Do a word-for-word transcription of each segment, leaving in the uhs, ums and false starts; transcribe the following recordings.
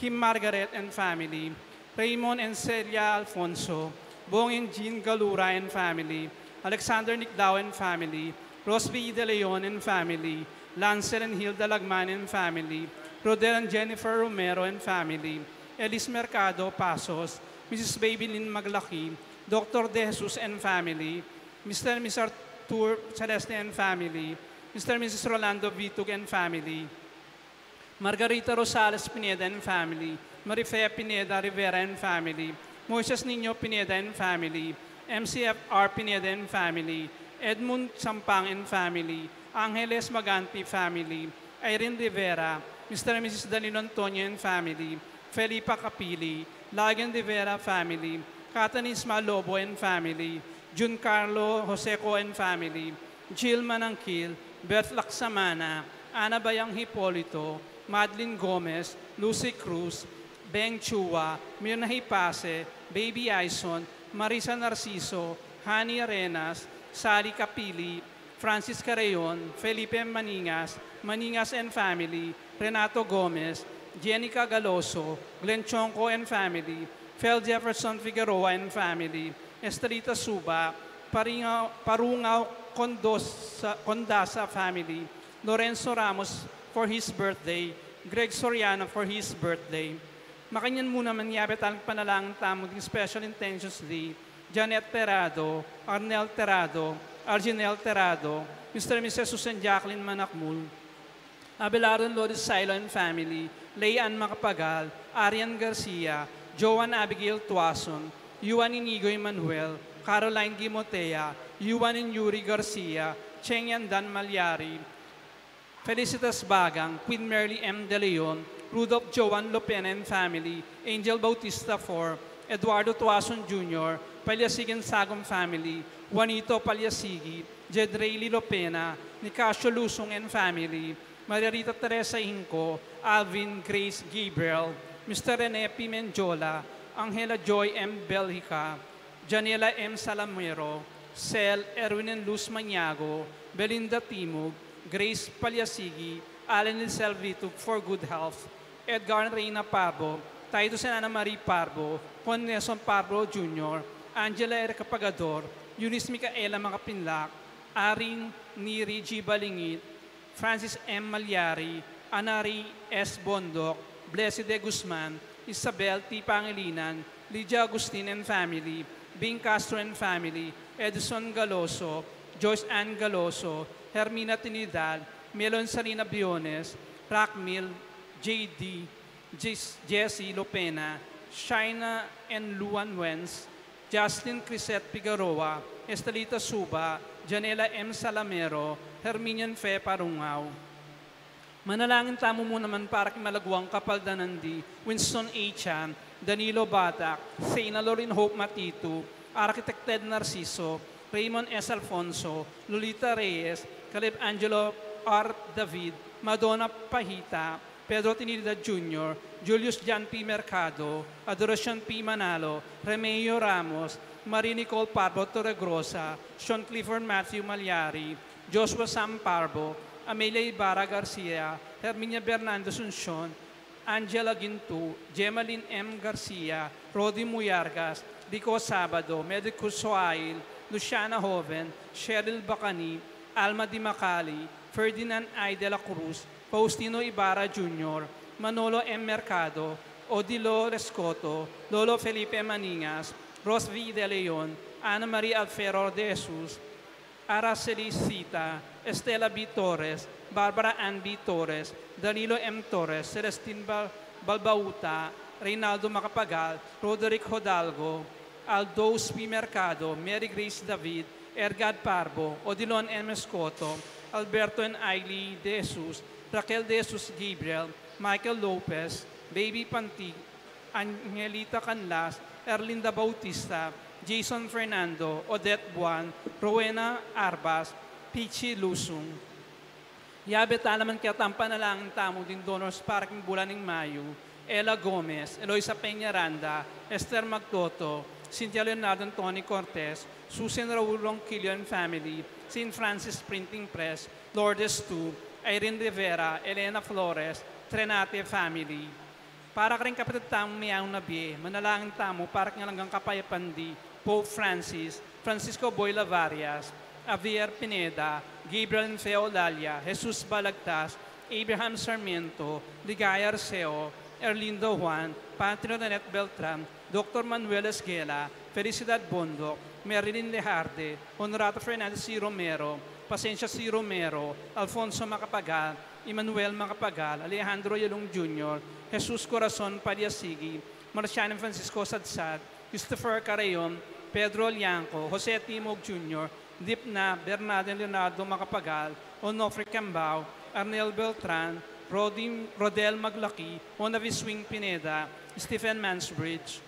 Kim Margaret and family, Raymond and Celia Alfonso, Bong and Jean Galura and family, Alexander Nicdao and family, Rosby De Leon and family, Lancel and Hilda Lagman and family, Rodel and Jennifer Romero and family, Elis Mercado Pasos, Missus Babylin Maglaki, Doctor De Jesus and family, Mister and Missus Arthur Celeste and family, Mister and Missus Rolando Vitug and family, Margarita Rosales Pineda and family, Marife Pineda Rivera and family, Moises Niño Pineda and family, M C F R Pineda and family, Edmund Sampang and family, Angeles Maganti family, Irene Rivera, Mister and Missus Danilo Antonio and family, Felipa Capili, Lagan Rivera family, Catherine Isma Lobo and family, Jun Carlo Joseco and family, Jill Manangkil, Beth Laksamana, Ana Bayang Hipolito, Madeline Gomez, Lucy Cruz, Beng Chua, Mirna Hipase, Baby Aison, Marisa Narciso, Hani Arenas, Sally Capili, Francis Carreon, Felipe Maningas, Maningas and family, Renato Gomez, Jenica Galoso, Glenn Chonco and family, Fel Jefferson Figueroa and family, Estelita Suba, Paringa-, Parungaw Condosa, Condasa family, Lorenzo Ramos for his birthday, Greg Soriano for his birthday. Makanyan mu naman, yabe tamu king panalangin tamu ding special intentions di Janet Terado, Arnel Terado, Arginel Terado, Mister and Missus Susan Jacqueline Manakmul, Abelardo and Lourdes Silo and family, Lay Ann Macapagal, Arian Garcia, Joan Abigail Tuason, Yuan Inigo Emmanuel, Caroline Gimotea, Yuan and Yuri Garcia, Cheng and Dan Malyari, Felicitas Bagang, Queen Merly M. De Leon, Rudolph Joan Lopena and family, Angel Bautista four, Eduardo Tuason Junior, Palyasigi and Sagum family, Juanito Palyasigi, Jed Rayleigh Lopena, Nicasio Lusung and family, Maria Rita Teresa Hinco, Alvin Grace Gabriel, Mister Rene P. Mendiola, Angela Joy M. Belhica, Janela M. Salamero, Sel Erwin and Luz Maniago, Belinda Timug, Grace Palyasigi, Allen and Selvito for good health, Edgar and Reina Parbo, Titus and Ana Marie Parbo, Con Nelson Parbo Junior, Angela Erica Pagador, Eunice Micaela Macapinlac, Aring Neri G. Balingit, Francis M. Malyari, Anari S. Bondoc, Blessy De Guzman, Isabel T. Pangilinan, Lydia Agustin and family, Bing Castro and family, Edison Galoso, Joyce Ann Galoso, Hermina Trinidad, Melon Salina Biones, Rockmill, J D, Jis-, Jessie Lopena, Shaina and Luan Wens, Justin Crisette Figueroa, Estelita Suba, Janela M. Salamero, Herminian Fe Parungao. Manalangin tamu mu naman para king malaguang kapaldanan di Winston A. Chan, Danilo Batak, Sena Lorin Hope Matitu, Architect Ted Narciso, Raymond S. Alfonso, Lolita Reyes, Caleb Angelo R. David, Madonna Pahita, Pedro Trinidad Junior, Julius John P. Mercado, Adoracion P. Manalo, Remeo Ramos, Marie Nicole Parbo Torregrosa, Sean Clifford Matthew Malyari, Joshua Sam Parbo, Amelia Ibarra Garcia, Herminia Bernardo Asuncion, Angela Gintu, Gemaline M. Garcia, Rodi Muyargas, Rico Sabado, Medicus Soail, Luciana Joven, Cheryl Bacani, Alma Di Macali, Ferdinand I. De La Cruz, Faustino Ibarra Junior, Manolo M. Mercado, Odilo Rescoto, Lolo Felipe Maningas, Rosvi De Leon, Ana Maria Alfero de Jesus, Araceli Sita, Estela B. Torres, Barbara Ann B. Torres, Danilo M. Torres, Celestine Bal-, Balbauta, Reynaldo Macapagal, Roderick Hodalgo, Aldo Uspi Mercado, Mary Grace David, Ergad Parbo, Odilon M. Escoto, Alberto and Ailey De Jesus, Raquel De Jesus Gabriel, Michael Lopez, Baby Pantig, Angelita Canlas, Erlinda Bautista, Jason Fernando, Odette Buan, Rowena Arbas, Pichi Lusung. Yabe ta naman ketang panalangin tamu ding donors para king bulan ning Mayu, Ella Gomez, Eloisa Peñaranda, Esther Magtoto, Cynthia Leonardo and Tony Cortez, Susan Raul Ronquillo and family, Saint Francis Printing Press, Lourdes two, Irene Rivera, Elena Flores, Trenate family. Para karing kapatad tamung meyaun na bie, manalangin tamu para king alang anggang kapayapan di Pope Francis, Francisco Boy Lavarias, Javier Pineda, Gabriel Enfeo Lalia, Jesus Balagtas, Abraham Sarmiento, Ligaya Arceo, Erlindo Juan, Patri Renet Beltran, Doktor Manuel Esguela, Felicidad Bondoc, Marilyn Lejarde, Honorato Fernandez C. Romero, Pasensia C. Romero, Alfonso Macapagal, Emmanuel Macapagal, Alejandro Yalung Junior, Jesus Corazon Paliasigi, Marciano Francisco Sadsad, Christopher Carreon, Pedro Lianco, Jose Timog Junior, Dipna Bernardo and Leonardo Macapagal, Onofre Cambao, Arnel Beltran, Rodim, Rodel Maglaki, Onavis Swing Pineda, Stephen Mansbridge,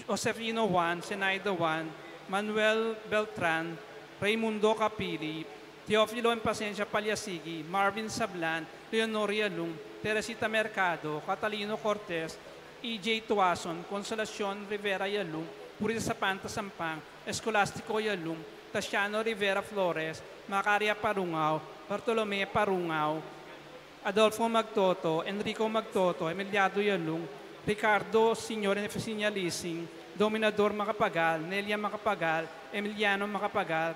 Josefino Juan, Zenaida Juan, Manuel Beltran, Raimundo Capili, Teofilo Pasensia Paliasigi, Marvin Sablan, Leonor Yalung, Teresita Mercado, Catalino Cortez, E J Tuason, Consolacion Rivera Yalung, Purita Sapanta Sampang, Escolastico Yalung, Tasiano Rivera Flores, Macaria Parungao, Bartolome Parungao, Adolfo Magtoto, Enrico Magtoto, Emiliado Yalung, Ricardo Senior and Efisinia Lising, Dominador Macapagal, Nelia Macapagal, Emiliano Macapagal,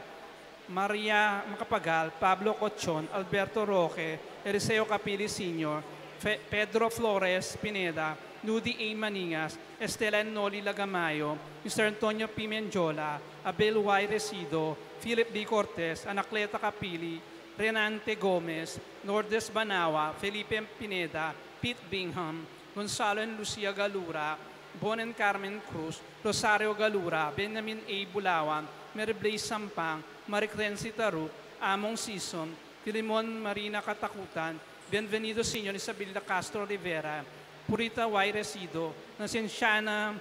Maria Macapagal, Pablo Cochon, Alberto Roque, Eliseo Capili Senior, Fe-, Pedro Flores Pineda, Nudi A. Maningas, Estela and Noli Lagamayo, Mister Antonio P. Mendiola, Abel Y. Resido, Philip B. Cortez, Anacleta Capili, Renante Gomez, Lourdes Banawa, Felipe Pineda, Pete Bingham, Gonzalo and Lucia Galura, Bon and Carmen Cruz, Rosario Galura, Benjamin A. Bulawan, Mary Blaze Sampang, Marie Crency Taruc, Among Sison, Filimon Marina Katakutan, Bienvenido Senior, Isabella Castro Rivera, Purita Y. Resido, Nascenciana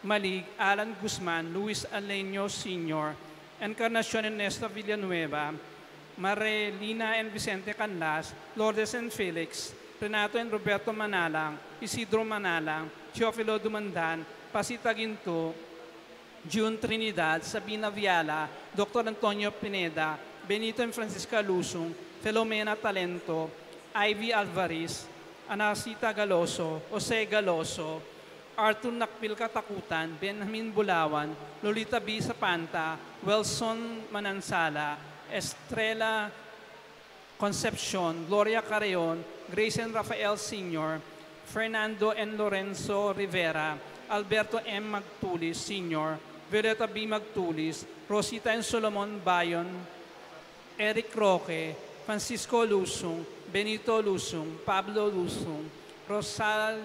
Malig, Alan Guzman, Luis Aleño Senior, Encarnacion Ernesto Villanueva, Marilina and Vicente Canlas, Lourdes and Felix, Renato and Roberto Manalang, Isidro Manalang, Teofilo Dumandan, Pasita Ginto, June Trinidad, Sabina Viala, Doktor Antonio Pineda, Benito and Francisca Lusung, Filomena Talento, Ivy Alvarez, Anacita Galoso, Jose Galoso, Arthur Nakpil Katakutan, Benjamin Bulawan, Lolita B. Sapanta, Wilson Manansala, Estrella Concepcion, Gloria Carreon, Grace and Rafael Senior, Fernando and Lorenzo Rivera, Alberto M. Magtulis Senior, Violeta B. Magtulis, Rosita and Solomon Bayon, Eric Roque, Francisco Lusung, Benito Lusung, Pablo Lusung, Rosal-,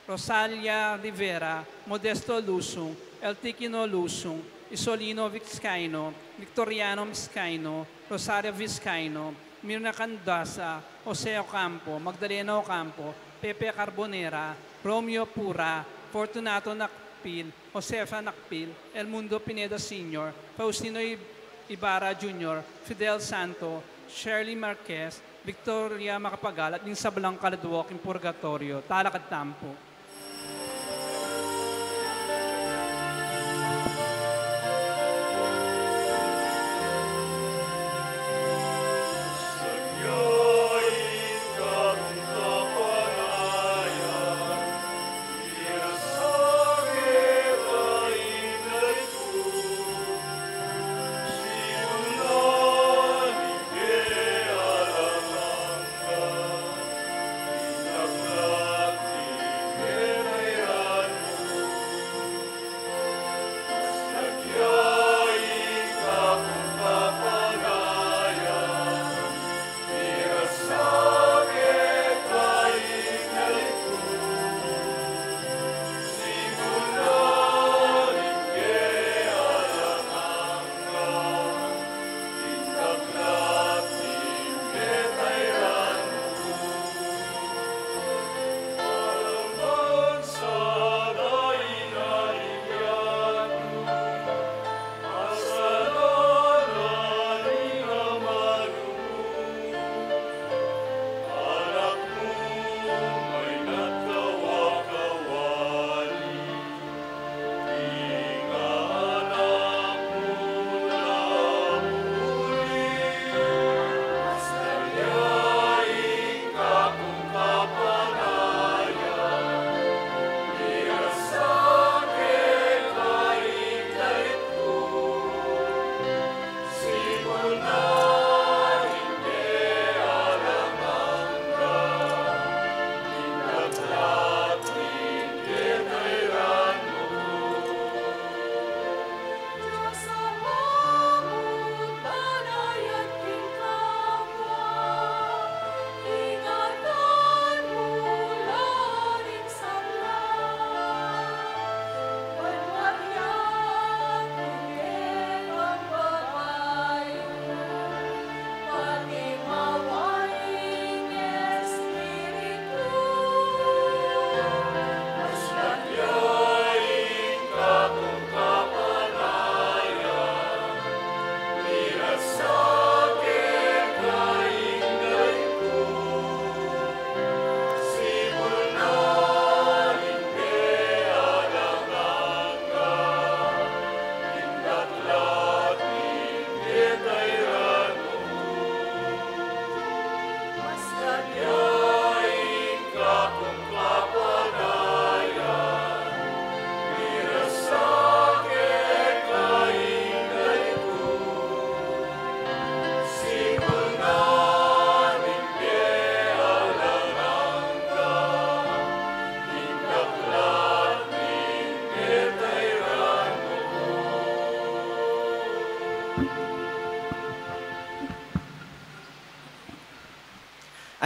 Rosalia Rivera, Modesto Lusung, Eltikino Lusung, Isolino Vizcaino, Victoriano Vizcaino, Rosario Vizcaino, Mirna Candasa, Jose Ocampo, Magdalena Ocampo, Pepe Carbonera, Romeo Pura, Fortunato Nakpil, Josefa Nakpil, Elmundo Pineda Senior, Faustino I-, Ibarra Junior, Fidel Santo, Shirley Marquez, Victoria Macapagal, at ding sablang kaladwa king purgatoryo. Talakad tamu pu.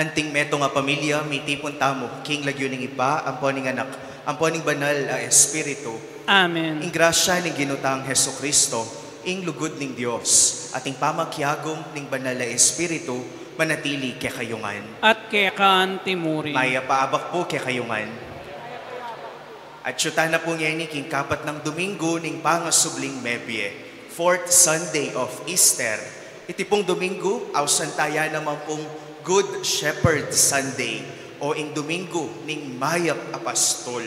Anting metung a pamilya, mitipun tamu king lagyu ning Ibpa, ampo ning Anak, ampo ning Banal a Espiritu. Amen. Ing grasya ning Ginu tang Jesucristo, ing lugud ning Dios, at ing pamakiagum ning Banal a Espiritu, manatili kekayu ngan. At keka antimurin. Mayap a abak pu kekayu ngan. At atyu tana pu ngeni king kapat nang Domingo ning pangasubling mebie, fourth Sunday of Easter. Iti pung Domingo, ausan taya naman pung Good Shepherd Sunday, o ing Domingo ning Mayap a Pastol.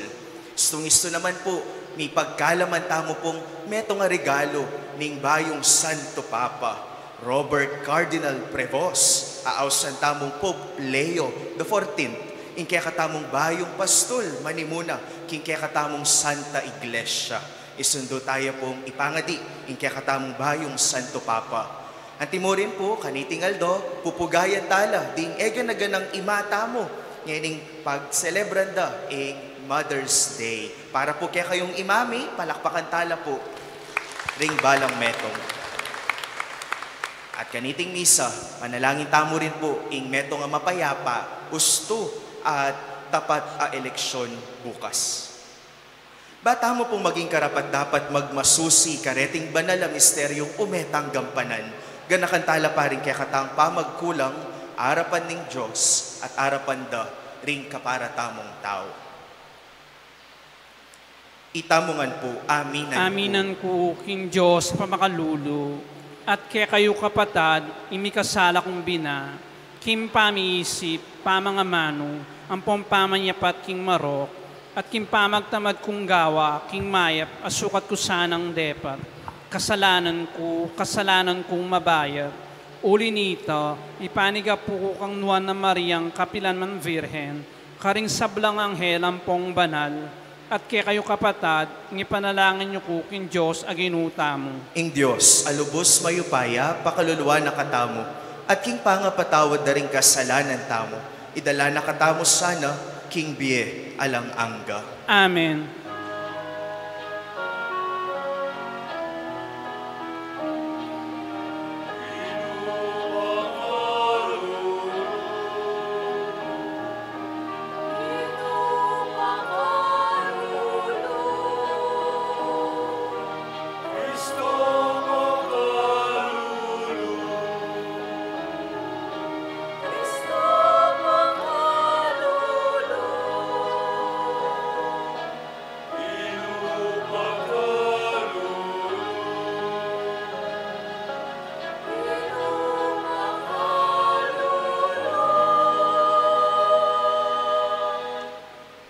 Istung-istu naman pu, mipagkalaman tamu pung metung a regalu ning bayung Santo Papa, Robert Cardinal Prevost, a ausan tamung Pope Leo the fourteenth, ing kekatamung bayung pastul manimuna king kekatamung Santa Iglesia. Isundu taya pung ipangadi ing kekatamung bayung Santo Papa. Antimurin pu, kaniting aldo, pupugayan tala ding eganaganang ima tamu ngening pagselebran da ing Mother's Day. Para pu kekayung imami, palakpakan tala pu ring balang metung. At kaniting misa, manalangin tamu rin pu ing metung a mapayapa, ustu, at tapat a eleksyon bukas. Ba tamu pung maging karapat-dapat magmasusi kareting banal a misteryung ume tang gampanan, ganakan tala pa ring kekatang pamagkulang arapan ning Dios at arapan da ring kapara tamung tau. Itamu ngan pu, aminan ku. Aminan ku king Dios a makalulu, at kekayu kapatad, ing mikasala kung bina, king pamiisip, pamangamanu, ampong pamanyapat king marok, at king pamagtamad kung gawa king mayap a sukat ku sanang depat. Kasalanan ku, kasalanan kung mabayat. Uli nita, ipanigapu ku kang Nuan a Mariang kapilan man Virgen, karing sablang anghel ampong banal, at kekayu kapatad, ing ipanalangin yu ku king Dios a Ginu tamu. Ing Dios a lubus mayupaya pakaluluan na katamu, at king pangapatawad da ring kasalanan tamu, idala na katamu sana king bie alang angga. Amen.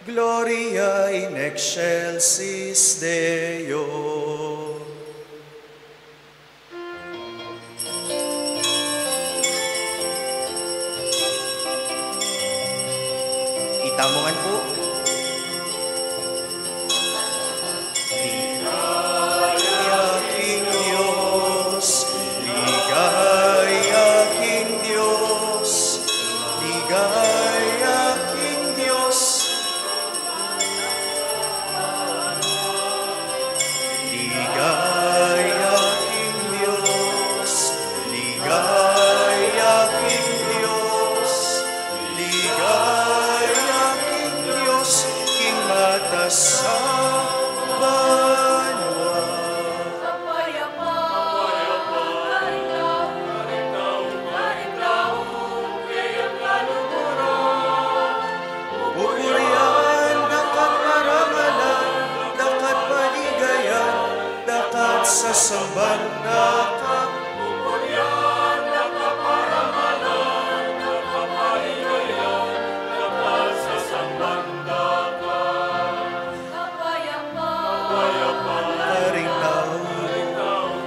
Gloria in excelsis Deo. Itamu ngan pu. Ligaya king Dios, ligaya king Dios, ligaya king Dios. Ligaya king Dios, ligaya king Dios, ligaya king Dios, king atas a banua. Pupurian daka, parangalan daka, paligayan daka, sasamban daka. Pupurian daka, parangalan daka, paligayan daka, sasamban daka. Karing tau,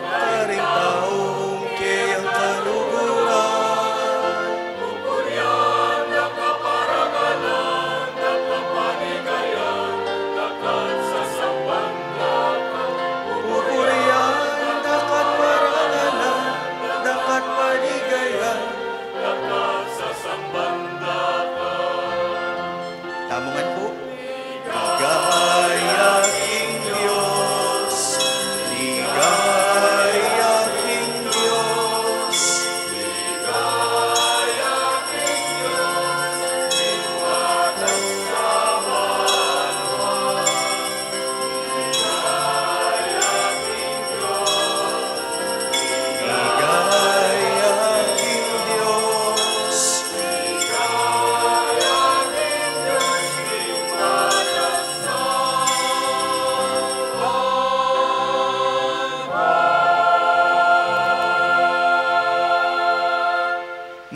karing tau, keyang kaluguran. Pupurian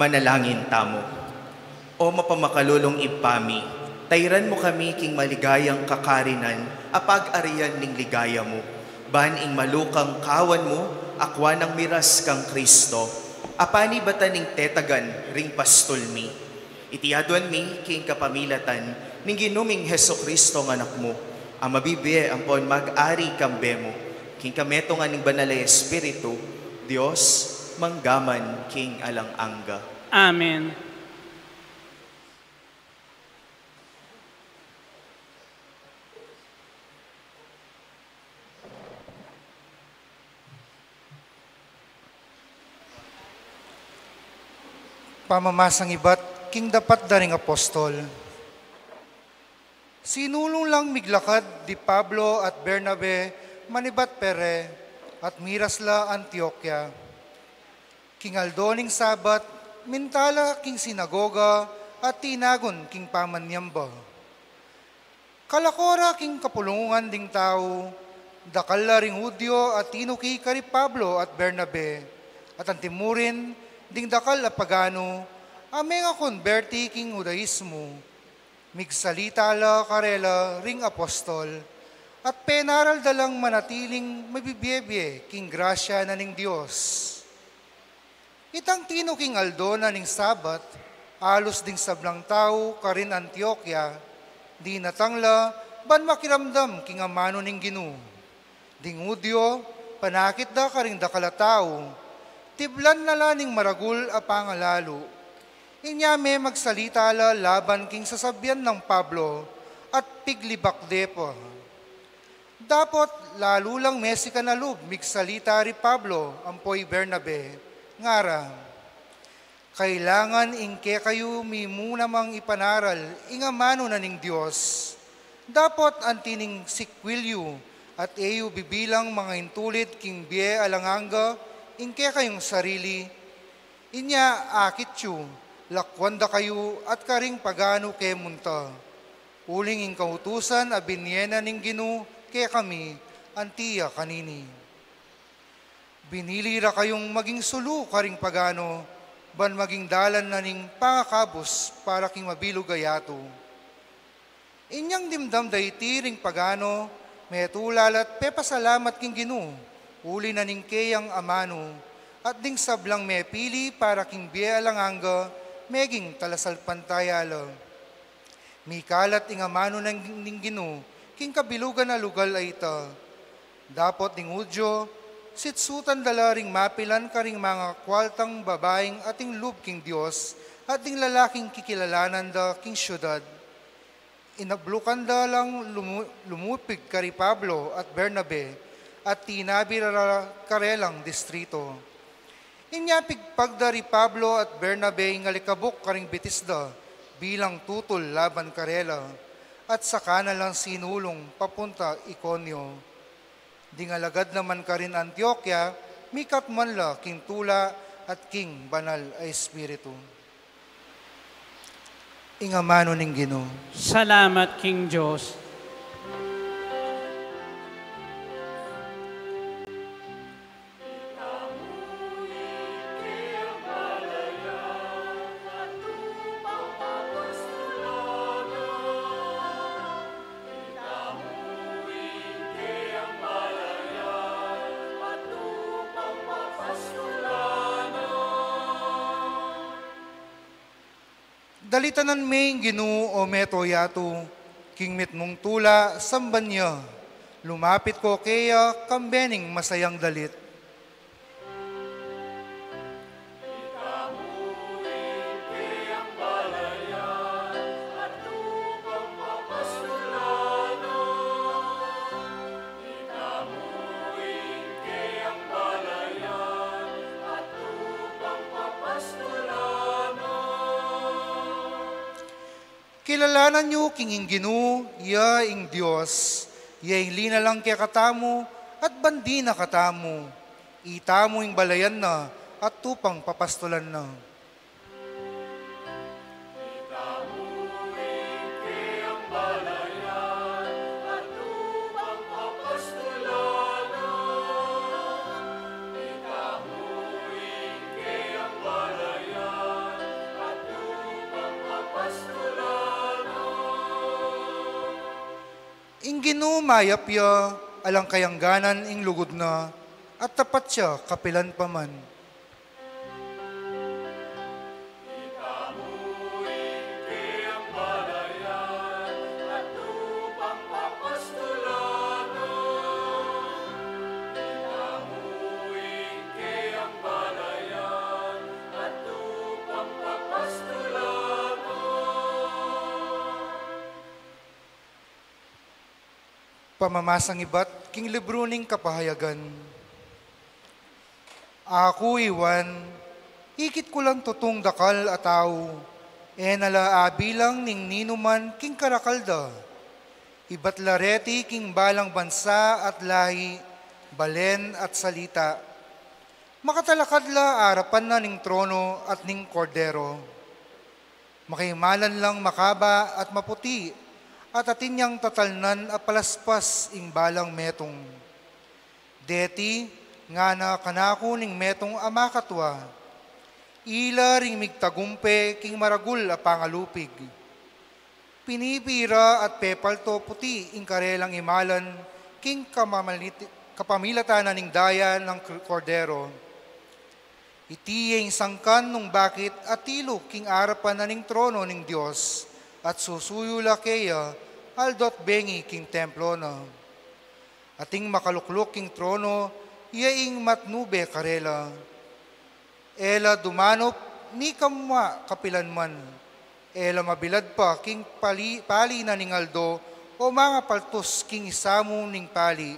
Panalangin tamu. O mapamakalulung Ibpa mi, tairan mu kami king maligayang kakarinan a pag-arian ning ligaya mu, ban ing malukang kawan mu akua nang miras kang Kristo, a panibatan ning tetagan ring pastul mi. Iti aduan mi king kapamilatan ning Ginu ming Jesucristo nga Anak mu, a mabibie ampon mag-ari kambe mu, king kametungan ning Banal a Espiritu, Dios, manggaman king alang angga. Amen. Pamamasang ibat king dapat da ring apostol. Sinulung lang miglakad di Pablo at Bernabe manibat Pere, at miras la Antioquia. King aldo ning Sabat, minta la king sinagoga at tinagun king pamanyamba. Kalako ra king kapulungan ding tau, dakal la ring Judio a tinuki kari Pablo at Bernabe, at antimurin ding dakal a pagano a mengakonberti king Judaismo. Migsalita la karela ring apostol, at penaral da lang manatiling mabibie-bie king grasya na ning Dios. Itang tinuking aldo na ning Sabat, alus ding sablang tau karin Antioquia, dinatang la ban makiramdam king amanu ning Ginu. Ding Judio, panakit da karing dakal a tau, tiblan na la ning maragul a pangalalu. Inya me magsalita la laban king sasabian nang Pablo, at piglibak de pa. Dapot lalu lang mesikan a lub migsalita ri Pablo ampo i Bernabe, ngara, kailangan ing kekayu mi mu namang ipanaral ing amanu na ning Dios. Dapot anti ning sikwil yu at e yu bibilang mangaintulid king bie alang angga ing kekayung sarili. Inya akit yu, lakuan da kayu at karing pagano ke munta. Uling ing kautusan a binie na ning Ginu kekami, anti ya kanini. Binili ra kayung maging sulu karing pagano, ban maging dalan na ning pangakabus para king mabilug a yatu. Inyang dimdam da iti ring pagano, metula la't pepasalamat king Ginu, uli na ning keyang amanu, at ding sablang mepili para king bie alang angga, meging talasalpantaya la. Mikalat ing amanu ning, ning Ginu king kabilugan a lugal a ita. Dapot ding Judio, sitsutan da la ring mapilan karing mangakualtang babaing ating lub king Dios, at ding lalaking kikilalanan da king siudad. Inablukan da lang lumu-, lumupig kari Pablo at Bernabe, at tinabi ra la karelang distrito. Inya pigpag da ri Pablo at Bernabe ing alikabuk karing bitis da bilang tutul laban karela, at saka na lang sinulung papunta Iconio. Ding alagad naman karin Antioquia, mikatman la king tula at king Banal a Espiritu. Ing amanu ning Ginu. Salamat king Dios. Dalitanan me ing Ginu, o meto yatu, king mitmung tula samban ya. Lumapit ko keya kambe ning masayang dalit. Kilalanan yu king ing Ginu, iya ing Dios, iya ing linalang kekatamu, at bandi na katamu. Itamu ing balayan na, at tupang papastulan na. Ing Ginu mayap ya, alang kayangganan ing lugud na, at tapat ya kapilan pa man. Pamamasang ibat king libru ning Kapahayagan. Aku i Juan, ikit ku lang tutung dakal a tau, e na la abilang ning ninuman king karakal da. Ibat la reti king balang bansa at lahi, balen at salita. Makatalakad la arapan na ning trono at ning Kordero. Makaimalan lang makaba at maputi, at atin yang tatalnan a palaspas ing balang metung. Deti, ngana kanaku ning metung a makatwa, ila ring migtagumpe king maragul a pangalupig. Pinipi ra at pepalto puti ing karelang imalan king kamamalit-, kapamilatan na ning daya nang Kordero. Iti ya ing sangkan nung bakit atilu king arapan na ning trono ning Dios, at susuyu la keya aldo at bengi king templo na. Ating makalukluk king trono, iya ing matnube karela. E la dumanup ni kamua kapilan man. E la mabilad pa king pali, pali na ning aldo, o mangapaltus king isamu ning pali.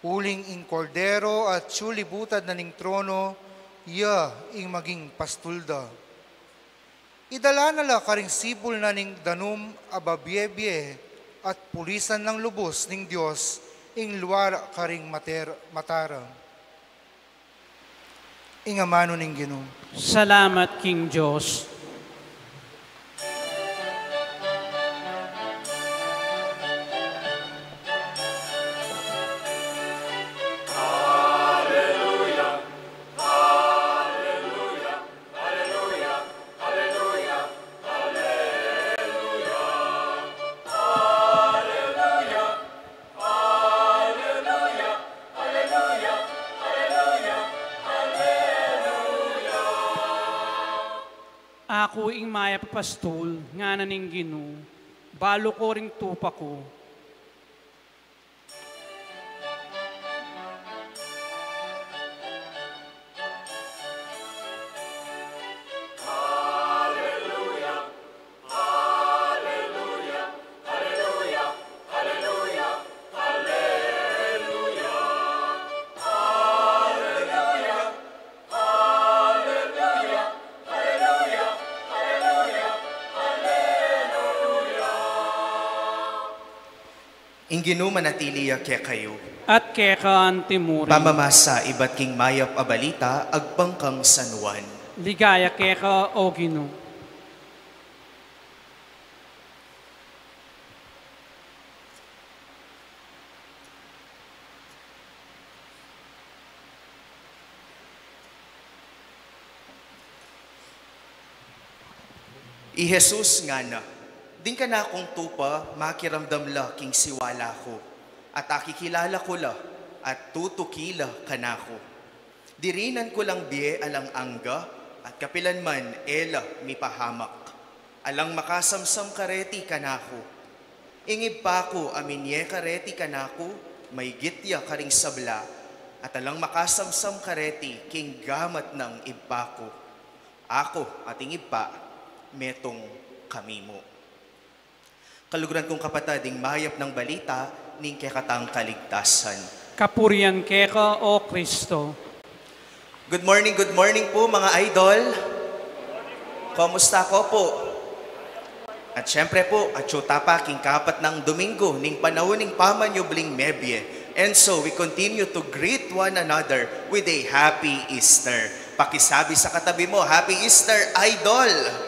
Uling ing Kordero atyu libutad na ning trono, iya ing maging pastul da. Idala na la karing sipul na ning danum a babie-bie, at pulisan nang lubus ning Dios ing luara karing mater-, mata ra. Ing amanu ning Ginu. Salamat king Dios. Aku ing mayap a pastul, ngana ning Ginu, balu ko ring tupa ku. Ing Ginu manatili ya kekayu. At keka antimurin. Pamamasa ibat king mayap a balita agpang kang San Juan. Ligaya keka, O Ginu. I Jesus ngana, ding kanakung tupa makiramdam la king siwala ku, at akikilala ku la, at tutuki la kanaku. Dirinan ku lang bie alang angga, at kapilan man e la mipahamak. Alang makasamsam kareti kanaku. Ing Ibpa ku a minye kareti kanaku, maygit ya karing sabla, at alang makasamsam kareti king gamat nang Ibpa ku. Aku at ing Ibpa, metung kami mu. Kaluguran kung kapatad, ing mayap nang balita ning kekatang kaligtasan. Kapurian keka, O Kristo. Good morning, good morning po, mga idol. Kumusta ko po? At syempre po, atyu ta pa king kapat nang Domingo ning panaun ning pamanyubling mebie. And so, we continue to greet one another with a Happy Easter. Pakisabi sa katabi mo, "Happy Easter, idol!"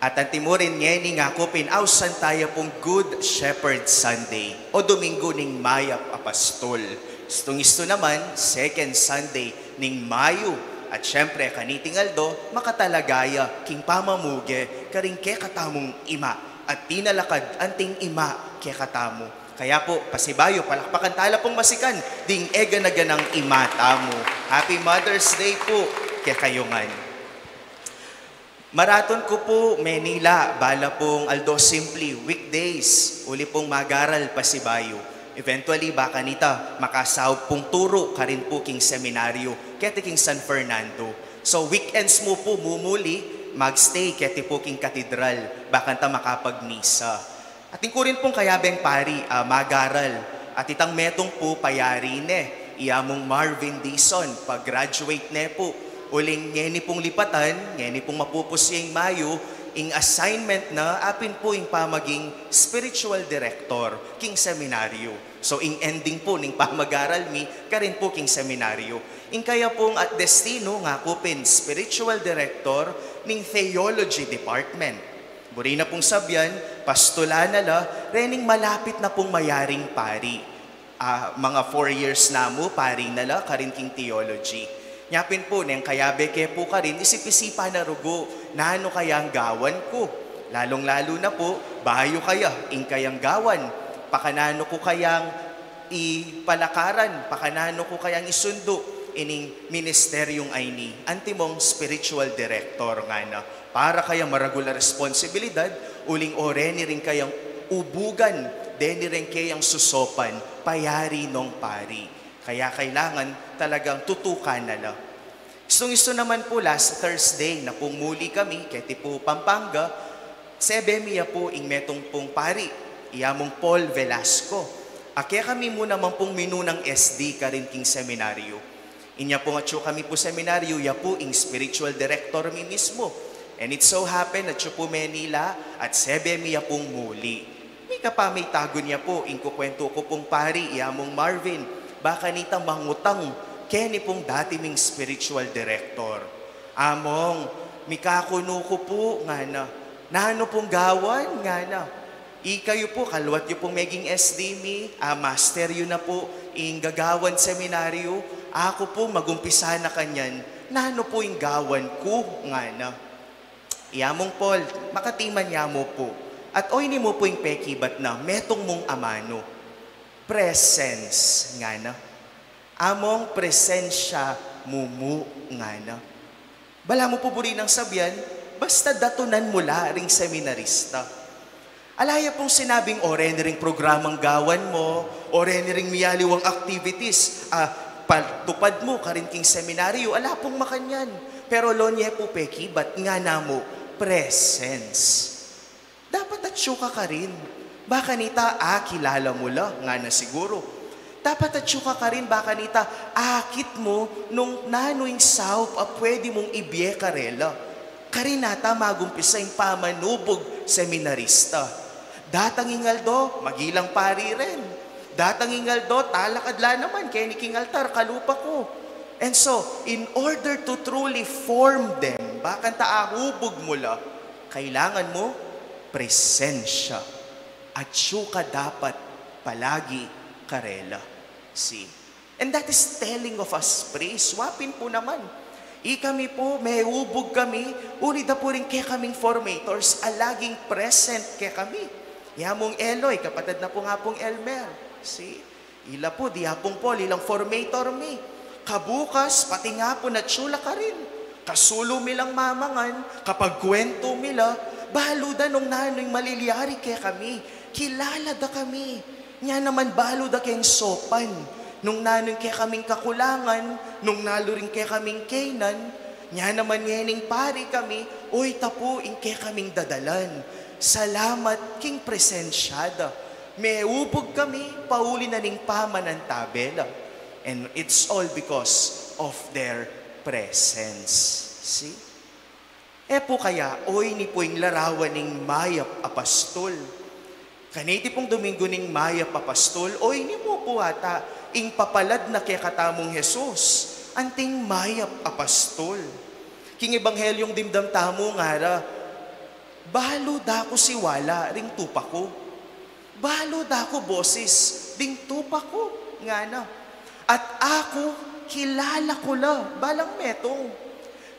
At antimurin ngeni, ngaku pin, ausan taya pung Good Shepherd Sunday, o Domingo ning Mayap a Pastul. Istung-istu naman, second Sunday ning Mayu. At syempre, kaniting aldo, makatalagaya king pamamuge karing kekatamung ima at tinalakad anting ima kekatamu. Kaya po, pasibayu, palakpakan tala pung masikan ding eganaganang ima tamu. Happy Mother's Day po kekayu ngan. Maratun ku pu Manila, bala pung aldo simpli, weekdays, uli pung magaral pasibayu. Eventually, baka nita makasaup pung turu karin pu king seminaryo keti king San Fernando. So, weekends mu pu mumuli, magstay keti pu king katedral, bakanta makapagmisa. Atin ku rin pung kayabeng pari a magaral, at itang metung pu payari ne, i amung Marvin Dizon, pa-graduate ne pu. Uling ngeni pung lipatan, ngeni pung mapupus ya ing Mayu, ing assignment na apin pu ing pamaging spiritual director king seminaryo. So, ing ending pu ning pamagaral mi karin pu king seminaryo. Ing kaya pung at destino, ngaku pin spiritual director ning theology department. Buri na pung sabyan, pastulan na la rening malapit na pung mayaring pari. Ah, mga four years na mu, pari na la karin king theology. Nya pin pu, neng kayabe ke pu karin, isip-isipan na rugu, nanu kayang gawan ku? Lalung-lalu na pu, bayu kaya ing kayang gawan, pakananu ku kayang ipalakaran, pakananu ku kayang isundu ining ministeryung ayni, antimong spiritual director ngana. Para kaya maragul a responsibilidad, uling o reni ring kayang ubugan, deni ring kayang susopan, payari nong pari. Kaya kailangan talagang tutukan na la. Istung-istu naman pu, last Thursday na pung muli kami keti pu Pampanga, sebe mi ya pu ing metung pung pari, i amung Paul Velasco. A kekami mu naman pung minunang S D karin king seminaryo. Inya pung atsu kami pu seminaryo, ya pu ing spiritual director mi mismu. And it so happen, atsu pu Manila, at sebe mi ya pung muli. Mika pa, mitagun ya pu ing kukwentu ku pung pari, i amung Marvin, baka nita mangutang keni pung dati ming spiritual director. "Among, mikakunu ku pu," ngana. "Nanu pung gawan?" ngana. "Ikayu pu, kaluat yu pung meging S D mi, a master yu na pu ing gagawan seminaryo, aku pu magumpisa na kanyan, nanu pu ing gawan ku?" ngana. "I amung Paul, makatiman ya mu pu, at oyni mu pu ing pekibat na metung mung amanu." "Presence," ngana. "Among, presensya mu mu," ngana. Balamu pu buri nang sabyan, basta datunan mu la ring seminarista. Ala ya pung sinabing, "O reni ring programang gawan mu, o reni ring miyaliwang activities a patupad mu karin king seminaryo." Ala pung makanyan. Pero lo nye pu pekibat, ngana mu, "Presence." Dapat atsu ka karin. Baka nita akilala mu la, ngana siguru. Dapat atsu ka karin, baka nita akit mu nung nanu ing saup a pwedi mung ibie karela. Karin ata magumpisa ing pamanubug seminarista. Datang ing aldo, magilang pari rin. Datang ing aldo, talakad la naman keni king altar, kalupa ku. And so, in order to truly form them, bakanta ahubug mu la, kailangan mu presensya. Atsu ka dapat palagi karela. See? And that is telling of us, pari. Wa pin pu naman. Ikami pu, meubug kami, uli da pu ring kekaming formators a laging present kekami. Ya mung Eloy, kapatad na pung Apung Elmer. See? Ila pu, di Apung Paul, ilang formator mi. Kabukas, pati nga pu natsu la karin. Kasulu mi lang mamangan, kapagkwentu mi la, balu da nung nanu ing malilyari kekami. Kilala da kami. Nya naman balu da keng sopan nung nanu ing kekaming kakulangan, nung nalu ring kekaming keynan. Nya naman ngening pari kami, oyta pu ing kekaming dadalan. Salamat king presensya da. Meubug kami, pauli na ning pamanantabe la. And it's all because of their presence. See? E pu kaya, oyni pu ing larawan ning mayap a pastul? Kaniti pung Domingo ning mayap a pastul, oyni mu pu ata ing papalad na kekatamung Jesus, anting mayap a pastul. King Ebanghelyung dimdam tamu ngara, "Balu da ku siwala ring tupa ku. Balu da ku bosis ding tupa ku," ngana. "At aku, kilala ku la, balang metung.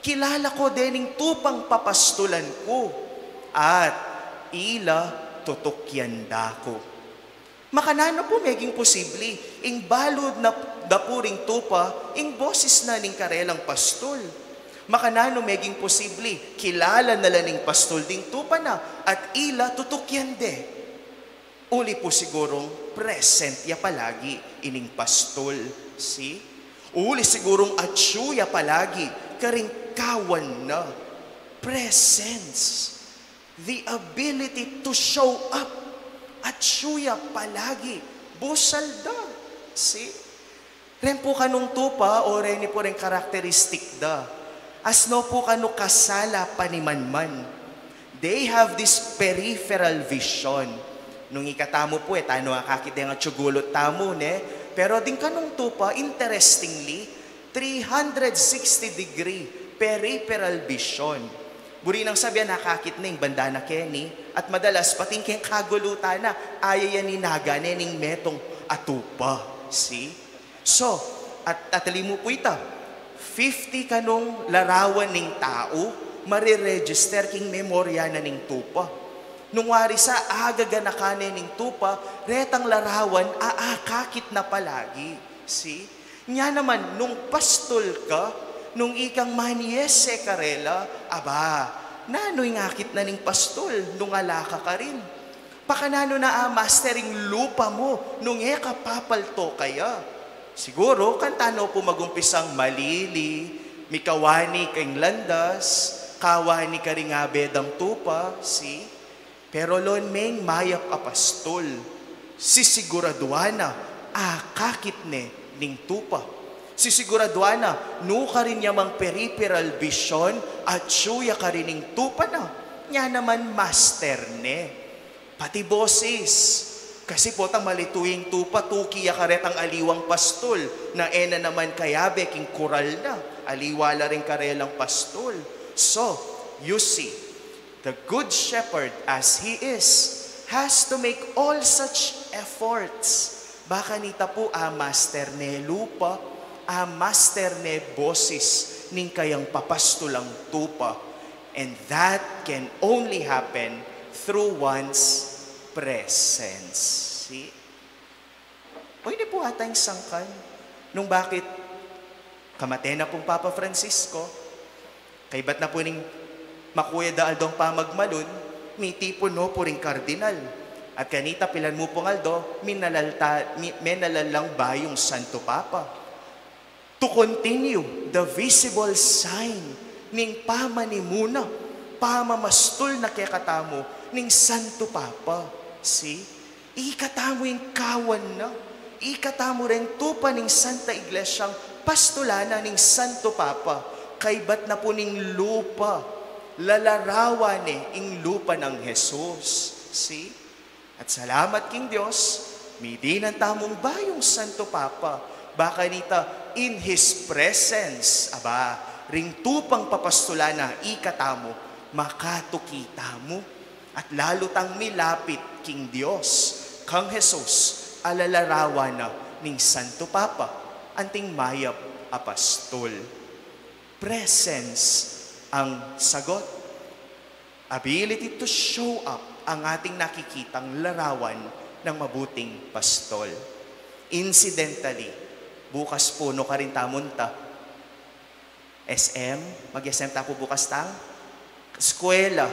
Kilala ku dening tupang papastulan ku. At ila tutukian da ku. Makananu pu meging posibli, ing balud na da pu ring tupa, ing boses na ning karelang pastul? Makananu meging posibli, kilala na la ning pastul ding tupa na, at ila tutukian de? Uli pu sigurung present ya palagi ining pastul, si? Uli sigurung atyu ya palagi karing kawan na. Presence. The ability to show up. Atyu ya palagi. Busal da. Si? Ren pu kanung tupa o reni pu ring karakteristik da. Asno pu kanu kasala panimanman. They have this peripheral vision. Nung ikatamu pu e, tanu akakit deng atyu gulut tamu, ne? Pero ding kanung tupa, interestingly, three hundred sixty degree peripheral vision. Buri nang sabian, akakit ne ing banda na keni, at madalas pati ing keng kagulutan na, aya ya ning naga ne ning metung a tupa. Si? So, at, at limu pu ita, fifty kanung larawan ning tau, mariregister king memorya na ning tupa. Nung wari sa, agaganakan ne ning tupa, retang larawan, aakakit na palagi. Si? Nya naman, nung pastul ka, nung ikang maniese karela, aba, nanu ing akit na ning pastul nung ala ka karin? Pakananu na a master ing lupa mu nung e ka papalto kaya? Siguru, kanita no pu magumpisang malili, mikawani ka ing landas, kawani ka ring abe dang tupa, si? Pero lon meng mayap a pastul, sisiguraduan na akakit ne ning tupa. Sisiguraduan na nukarin ya mang peripheral vision, atyu ya karin ing tupa na, nya naman master ne. Pati boses. Kasi potang malitu ing tupa, tuki ya karetang aliwang pastul, na e na naman kayabe king kural na, aliwa la ring karelang pastul. So, you see, the good shepherd, as he is, has to make all such efforts. Ba kanita pu, a master ne lupa, a master ne boses ning kayang papastulang tupa. And that can only happen through one's presence. Si? O, ini pu ata ing sangkan nung bakit kamate na pung Papa Francisco, kaybat na pu ning makuya da aldong pamagmalun, mitipun no pu ring kardinal. At kanita pilan mu pung aldo, minalal ta, mi, menalal lang bayung Santo Papa. To continue the visible sign ning pamanimuna, pamamastul na kekatamu ning Santo Papa. Si? Ikatamu ing kawan na, ikatamu reng tupa ning Santa Iglesiang pastulan na ning Santo Papa, kaybat na pu ning lupa, lalarawan ne ing lupa nang Jesus. Si? At salamat king Dios, midinan tamung bayung Santo Papa, ba kanita in His presence, aba, ring tupang papastulan na ikatamu, makatuki tamu, at lalu tang milapit king Dios, kang Jesus, a lalarawan na ning Santo Papa, anting mayap a pastul. Presence ang sagot. Ability to show up ang ating nakikitang larawan ng mabuting pastol. Incidentally, bukas pu nukarin tamu nta? S M? Mag-S M ta pu bukas tang? Eskwela,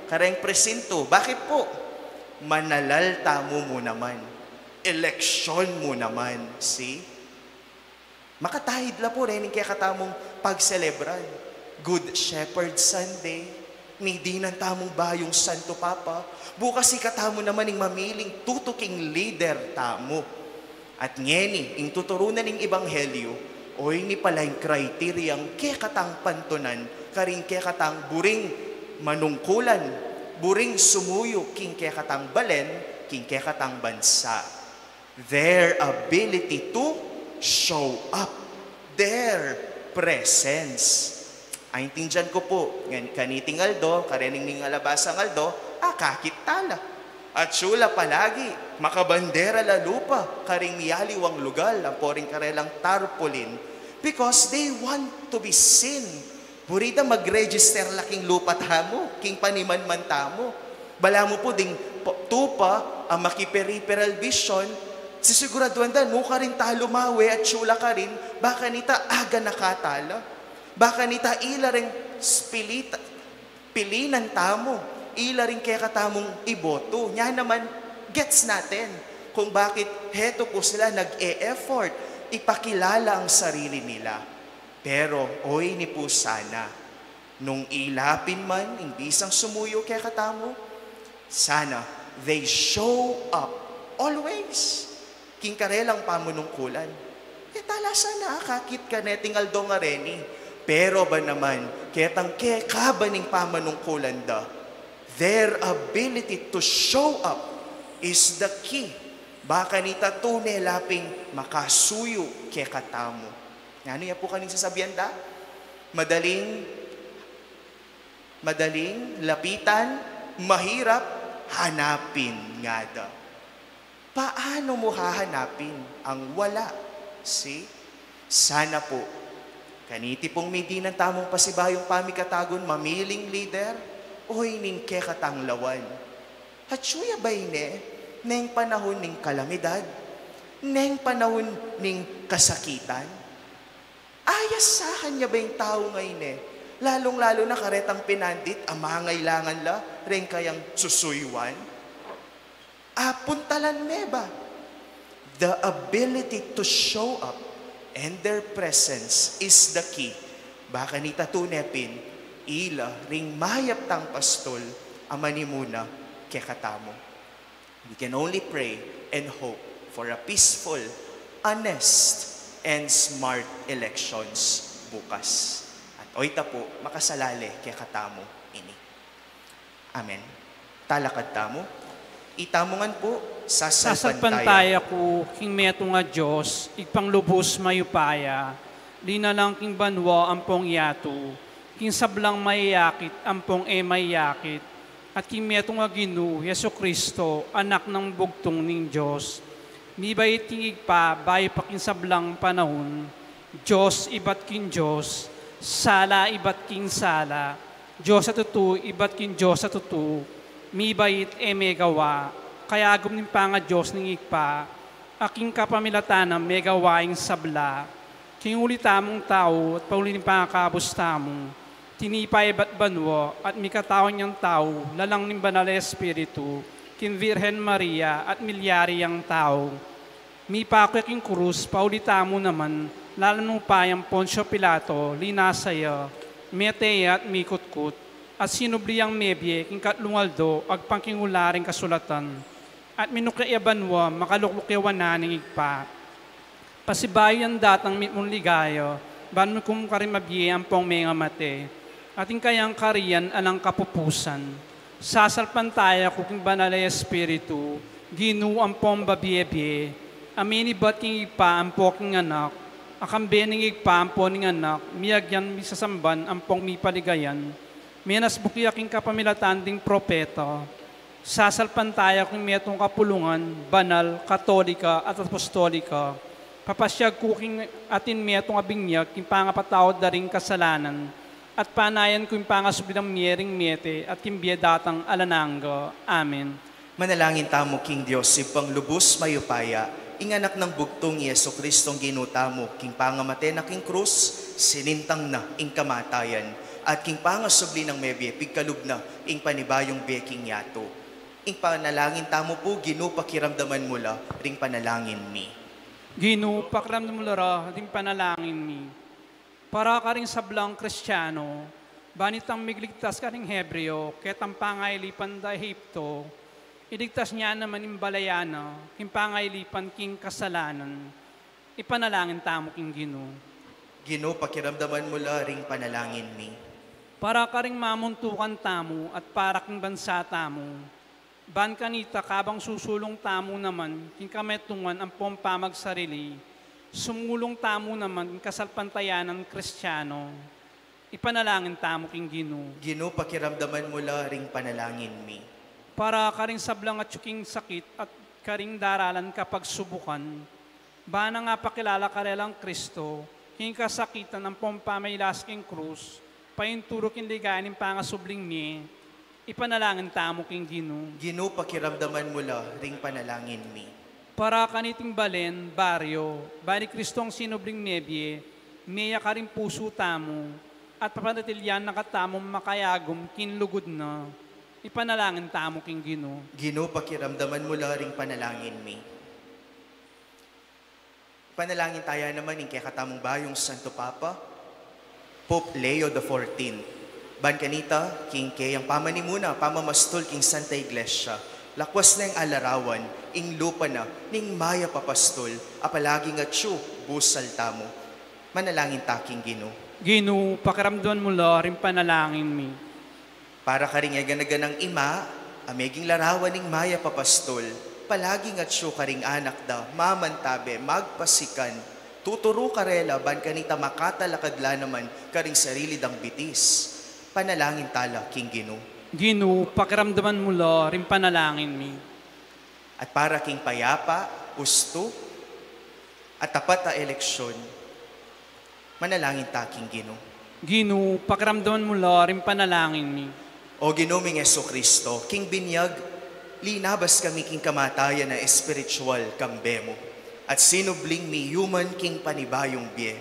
kareng presinto. Bakit pu? Manalal tamu mu naman. Eleksyon mu naman. See? Makataid la pu reng kekatamung pagselebran. Good Shepherd Sunday, midinan tamung bayung Santo Papa, bukas ikatamu naman ing mamiling tutuking lider tamu. At ngeni, ing tuturu na ning Ebanghelyo, o ini pala ing kriteriang kekatang pantunan, karing kekatang buring manungkulan, buring sumuyu king kekatang balen, king kekatang bansa. Their ability to show up. Their presence. Aintindian ku pu, ngan kaniting aldo, karening ning alabasang aldo, akakit tala. At sula palagi, makabandera la lupa, karing miyaliwang lugal, ampo ring karelang tarpaulin, because they want to be seen. Buri da mag-register la king lupa tamu, king panimanman tamu. Balamu pu ding po-, tupa a makiperiperal vision, sisiguraduan da, nukarin ta lumawe at sula karin, ba kanita aganaka tala. Ba kanita ila ring spilita, pilinan tamu, ila ring kekatamung iboto. Nya naman, gets natin kung bakit heto pu sila nag-e-effort ipakilala ang sarili nila. Pero, oy ni pu sana, nung ila pin man ing bisang sumuyu kekatamu, sana they show up always king karelang pamanungkulan. E tala sana akakit ka neting aldo ngareni. Pero ba naman, ketang keka ba ning pamanungkulan da, their ability to show up is the key. Ba kanita tune la ping makasuyu kekatamu. Nanu ya pu kaning sasabian da? Madaling, madaling lapitan, mahirap hanapin ngada. Paano mo hahanapin ang wala? See? Sana pu, kaniti pung midinan tamung pasibayung pamikatagun, mamiling lider, oy ning kekatang lawan. Atyu ya ba ine, neng panahun ning kalamidad, neng panahun ning kasakitan? Ayasahan ya ba ing tau ngeni, lalung-lalu na karetang pinandit a mangailangan la reng kayang susuyuan? Apuntalan me ba? The ability to show up and their presence is the key. Ba kanita tune pin, ila ring mayap tang pastol a manimuna kekatamu. We can only pray and hope for a peaceful, honest, and smart elections bukas. At oy ta pu, makasalale kekatamu ini. Amen. Talakad tamu. Itamu ngan pu, sasalpantaya. Sasalpantaya ku king metung a Dios, Ibpang lubus mayupaya, linalang king banua ampong yatu, king sablang mayayakit ampong e mayayakit, at king metung a Ginu, Jesucristo, Anak nang bugtung ning Dios. Mibait king Ibpa, bayu pa king sablang panaun, Dios ibat king Dios, sala ibat king sala, Dios a tutu ibat king Dios a tutu, mibait e megawa, kayagum ning pangadios ning Ibpa, a king kapamilatan na megawa ing sabla, king uli tamung tau at pauli ning pangakabus tamu, tinipa ya ibat banua at mikatau yang tau, lalang ning Banal a Espiritu, king Virgen Maria at milyari yang tau. Mipaku ya king krus, pauli tamu naman, lalam ning upayang Poncio Pilato, linasa ya, mete ya at mikutkut, at sinubli yang mebie king katlung aldo, agpang king ula ring kasulatan. At minukya ya banua, makalukluk ya wanan ning Ibpa. Pasibayu yang datang mitmung ligaya, ban mikum karing mabie ampong mengamate, at ing kayang karian alang kapupusan. Sasalpantaya ku king Banal a Espiritu, Ginu ampong babie-bie, a minibat king Ibpa ampo king Anak, a kambe ning Ibpa ampo ning Anak, miyagyan, misasamban ampong mipaligayan, menasbuk ya king kapamilatan ding propeta. Sasalpantaya ku king metung a kapulungan, banal, katolika, at apostolika. Papasyag ku king atin metung a binyag king pangapatawad da ring kasalanan, at panayan ku ing pangasubli nang mie ring mete at king bie datang alang angga. Amen. Manalangin tamu king Dios, Ibpang lubus mayupaya, ing Anak nang bugtung, i Jesucristong Ginu tamu, king pangamate na king krus, sinintang na ing kamatayan, at king pangasubli nang mebie, pigkalub na ing panibayung bie king yatu. Ing panalangin tamu pu, Ginu, pakiramdaman mu la ring panalangin mi. Ginu, pakiramdaman mu la ring panalangin mi. Para karing sablang Kristiano, ban itang migligtas karing Hebreo, ketang pangailipan da Ehipto, iligtas na naman ing balayan na, king pangailipan king kasalanan. Ipanalangin tamu king Ginu. Ginu, pakiramdaman mu la ring panalangin mi. Para karing mamuntukan tamu at para king bansa tamu, ban kanita kabang susulung tamu naman king kametungan ampong pamagsarili, sumulung tamu naman king kasalpantayanan Kristiano. Ipanalangin tamu king Ginu. Ginu, pakiramdaman mu la ring panalangin mi. Para karing sablang atyu king sakit at karing daralan kapagsubukan, ban nang apakilala karelang Kristo, king kasakitan ampong pamailas king krus, painturu king ligaya ning pangasubling mie, Ipanalangin tamu king Ginu. Ginu, pakiramdaman mu la ring panalangin mi. Para kaniting balen, baryo, bani Kristong sinubling mebie, meya karing pusu tamu, at papanatilian na katamu makayagum king lugud na. Ipanalangin tamu king Ginu. Ginu, pakiramdaman mu la ring panalangin mi. Panalangin taya naman ing kekatamung bayung Santo Papa, Pope Leo the fourteenth. Ban kanita, king keyang pamanimuna, pamamastul king Santa Iglesia, lakwas na ing alarawan, ing lupa na, ning mayap a pastul, a palaging atyu, busal tamu. Manalangin ta king Ginu. Ginu, pakiramdaman mu la ring panalangin mi. Para karing eganaganang ima, a meging larawan ning mayap a pastul, palaging atyu karing anak da, mamantabe, magpasikan, tuturu karela, ban kanita makatalakad la naman karing sarili dang bitis. Panalangin tala king Ginu. Ginu, pakiramdaman mu la ring panalangin mi. At para king payapa, ustu, at tapat a eleksyon, manalangin ta king Ginu. Ginu, pakiramdaman mu la ring panalangin mi. O Ginu ming Jesucristo, king binyag, linabas kami king kamatayan a espiritual kambe mu, at sinubling miyuman king panibayung bie.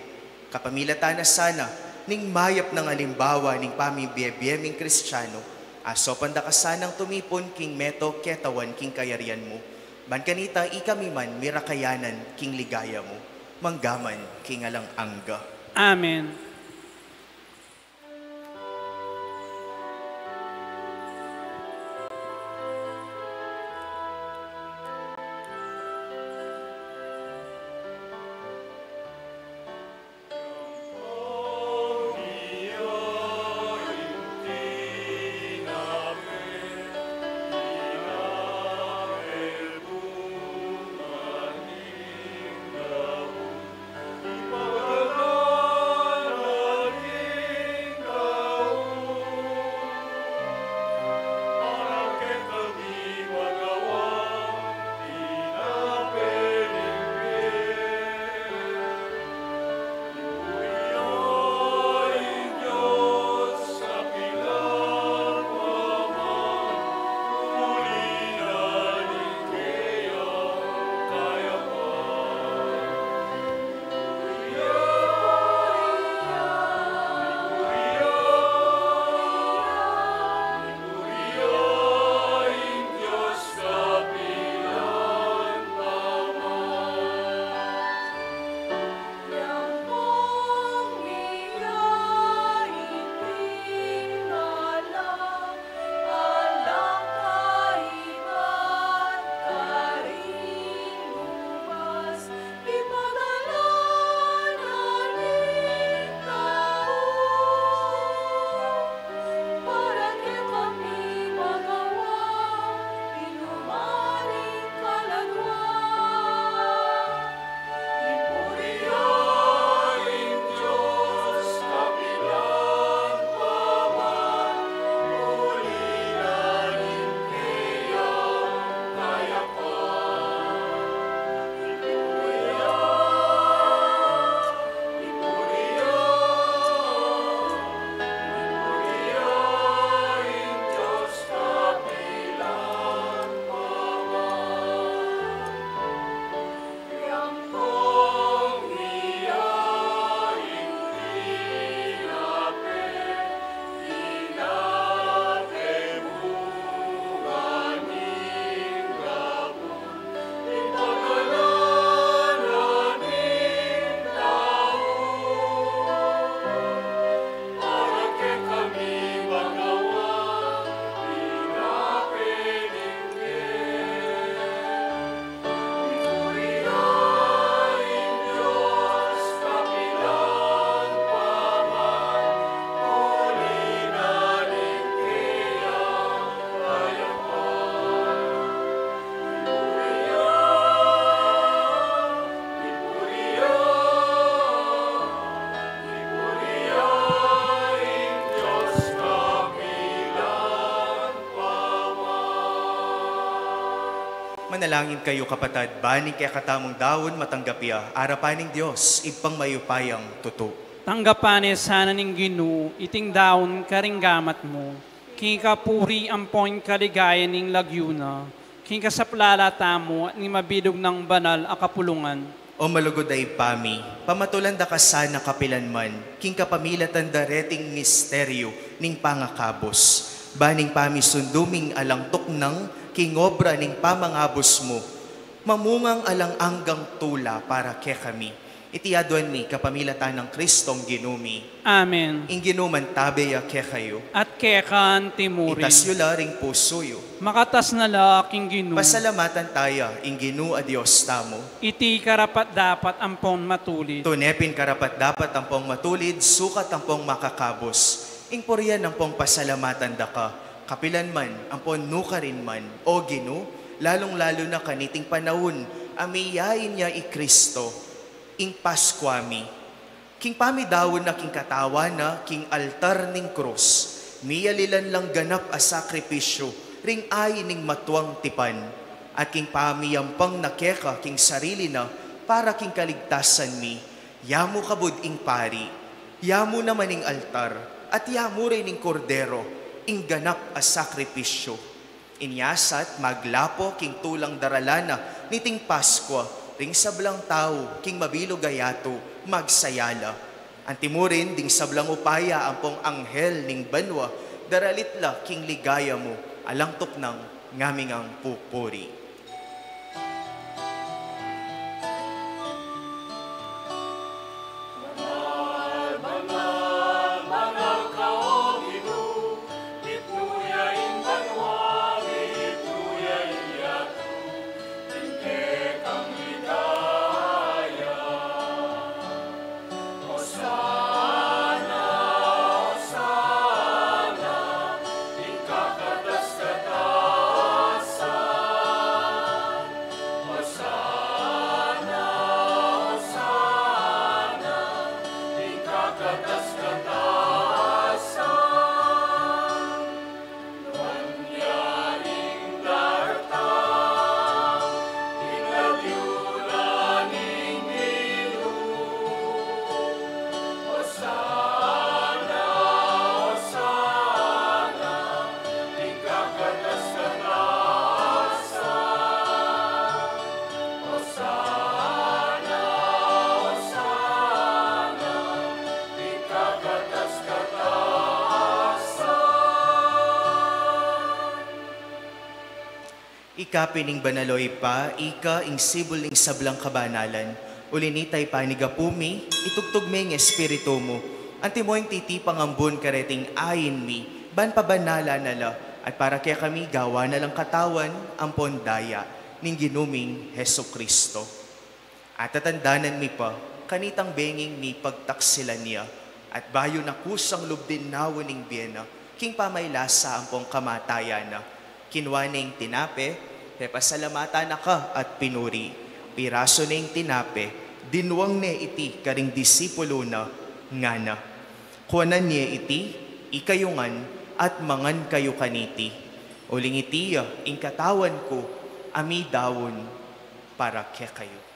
Kapamilatan na sana ning mayap nang alimbawa ning pamibie-bie ming Kristiyano, asopan da ka sanang tumipun king meto ketawan king kayarian mu. Ban kanita ikami man mirakayanan king ligaya mu, manggaman king alang angga. Amen. Manalangin kayu, kapatad, ban ing kekatamung daun matanggap ya arapan ning Dios, Ibpang mayupayang tutu. Tanggapan na sana ning Ginu iting daun karing gamat mu. King kapurian ampon kaligayan ning lagyu na, king kasaplalan tamu at ning mabilug nang banal a kapulungan. O malugud a Ibpa mi, pamatulan da ka sana kapilanman, king kapamilatan da reting misteryu ning pangakabus. Ban ing pamisundu ming alang tuknang king obra ning pamangabus mu, mamungang alang anggang tula para kekami. Iti aduan mi kapamilatan nang Kristong Ginu mi. Amen. Ing Ginu mantabe ya kekayu. At keka antimurin. Itas yu la ring pusu yu. Makatas na la king Ginu. Pasalamatan taya ing Ginu a Dios tamu. Iti karapat-dapat ampon matulid. Tune pin karapat-dapat ampon matulid, sukat ampon makakabus. Ing purian ampon pasalamatan da ka, kapilanman ampon nukarin man, O Ginu, lalung-lalu na kaniting panaun a miyain ya i Kristo, ing Paskua mi. King pamidaun na king katawan na king altar ning krus, miyalilan lang ganap a sakripisyu ring ain ning matuang tipan, at king pamiyampang na keka king sarili na para king kaligtasan mi, yamu kabud ing pari, yamu naman ing altar, at yamu rin ing kordero, ing ganap a sakripisyu. Inya sat maglapo king tulang daralan na niting Paskua, ring sablang tau king mabilug a yatu magsaya la. Antimurin ding sablang upaya ampong anghel ning banua, daralit la king ligaya mu, alang tuknang ngaming pupuri. Ika pin ing banal, o Ibpa, ika ing sibul ning sablang kabanalan. Uli nita, Ibpa, ing gapu mi, itugtug me ing Espiritu mu, antimo ing titipang ambun kareting ain mi, ban pabanalan na la, at para kekami gawan na lang katawan ampon daya ning Ginu ming Jesucristo. Atatandanan mi pa, kanitang benging mipagtaksilan ya, at bayu na kusang lub din nawa ning bie na, king pamaylasa ampong kamatayan na, kinua ne ing tinape, pepasalamatan na ka at pinuri, pirasu ne ing tinape, dinwang ne iti karing disipulu na, ngana: Kuanan ye iti, ikayu ngan, at mangan kayu kaniti. Uling iti ya ing katawan ku a midaun para kekayu.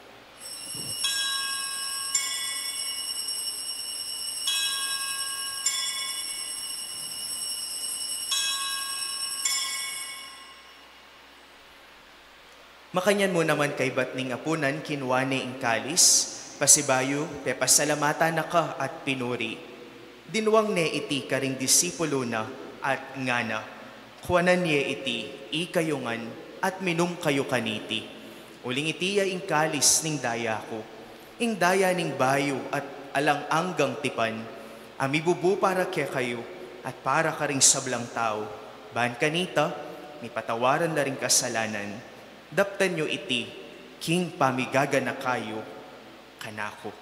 Makanyan mu naman kaybat ning apunan, kinua ne ing kalis, pasibayu pepasalamatan na ka at pinuri. Dinwang ne iti karing disipulu na at ngana: Kuanan ye iti, ikayu ngan, at minum kayu kaniti. Uling iti ya ing kalis ning daya ku, ing daya ning bayu at alang anggang tipan, a mibubu para kekayu at para karing sablang tau, ban kanita mipatawaran la ring kasalanan. Daptan yu iti king pamigaganaka yu kanaku.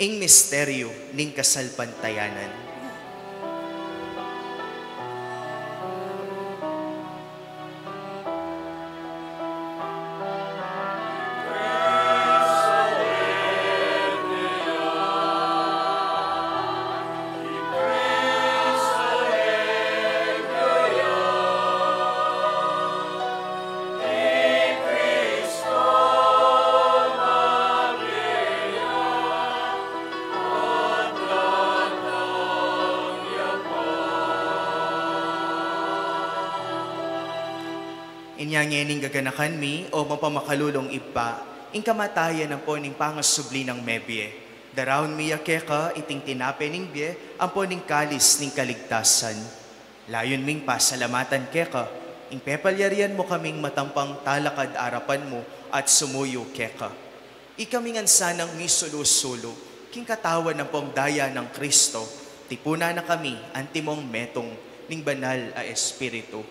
Ing misteryu ning kasalpantayanan. Inya ngening gaganakan mi, o mapamakalulung Ibpa, ing kamatayan ampo ning pangasubli nang mebie. Daraun mi ya keka iting tinape ning bie, ampo ning kalis ning kaligtasan. Layun ming pasalamatan keka, ing pepalyarian mu kaming matampang talakad arapan mu at sumuyu keka. Ikami ngan sanang misulu-sulu, king katawan ampong daya nang Kristo, tipunan na kami antimong metung ning Banal a Espiritu.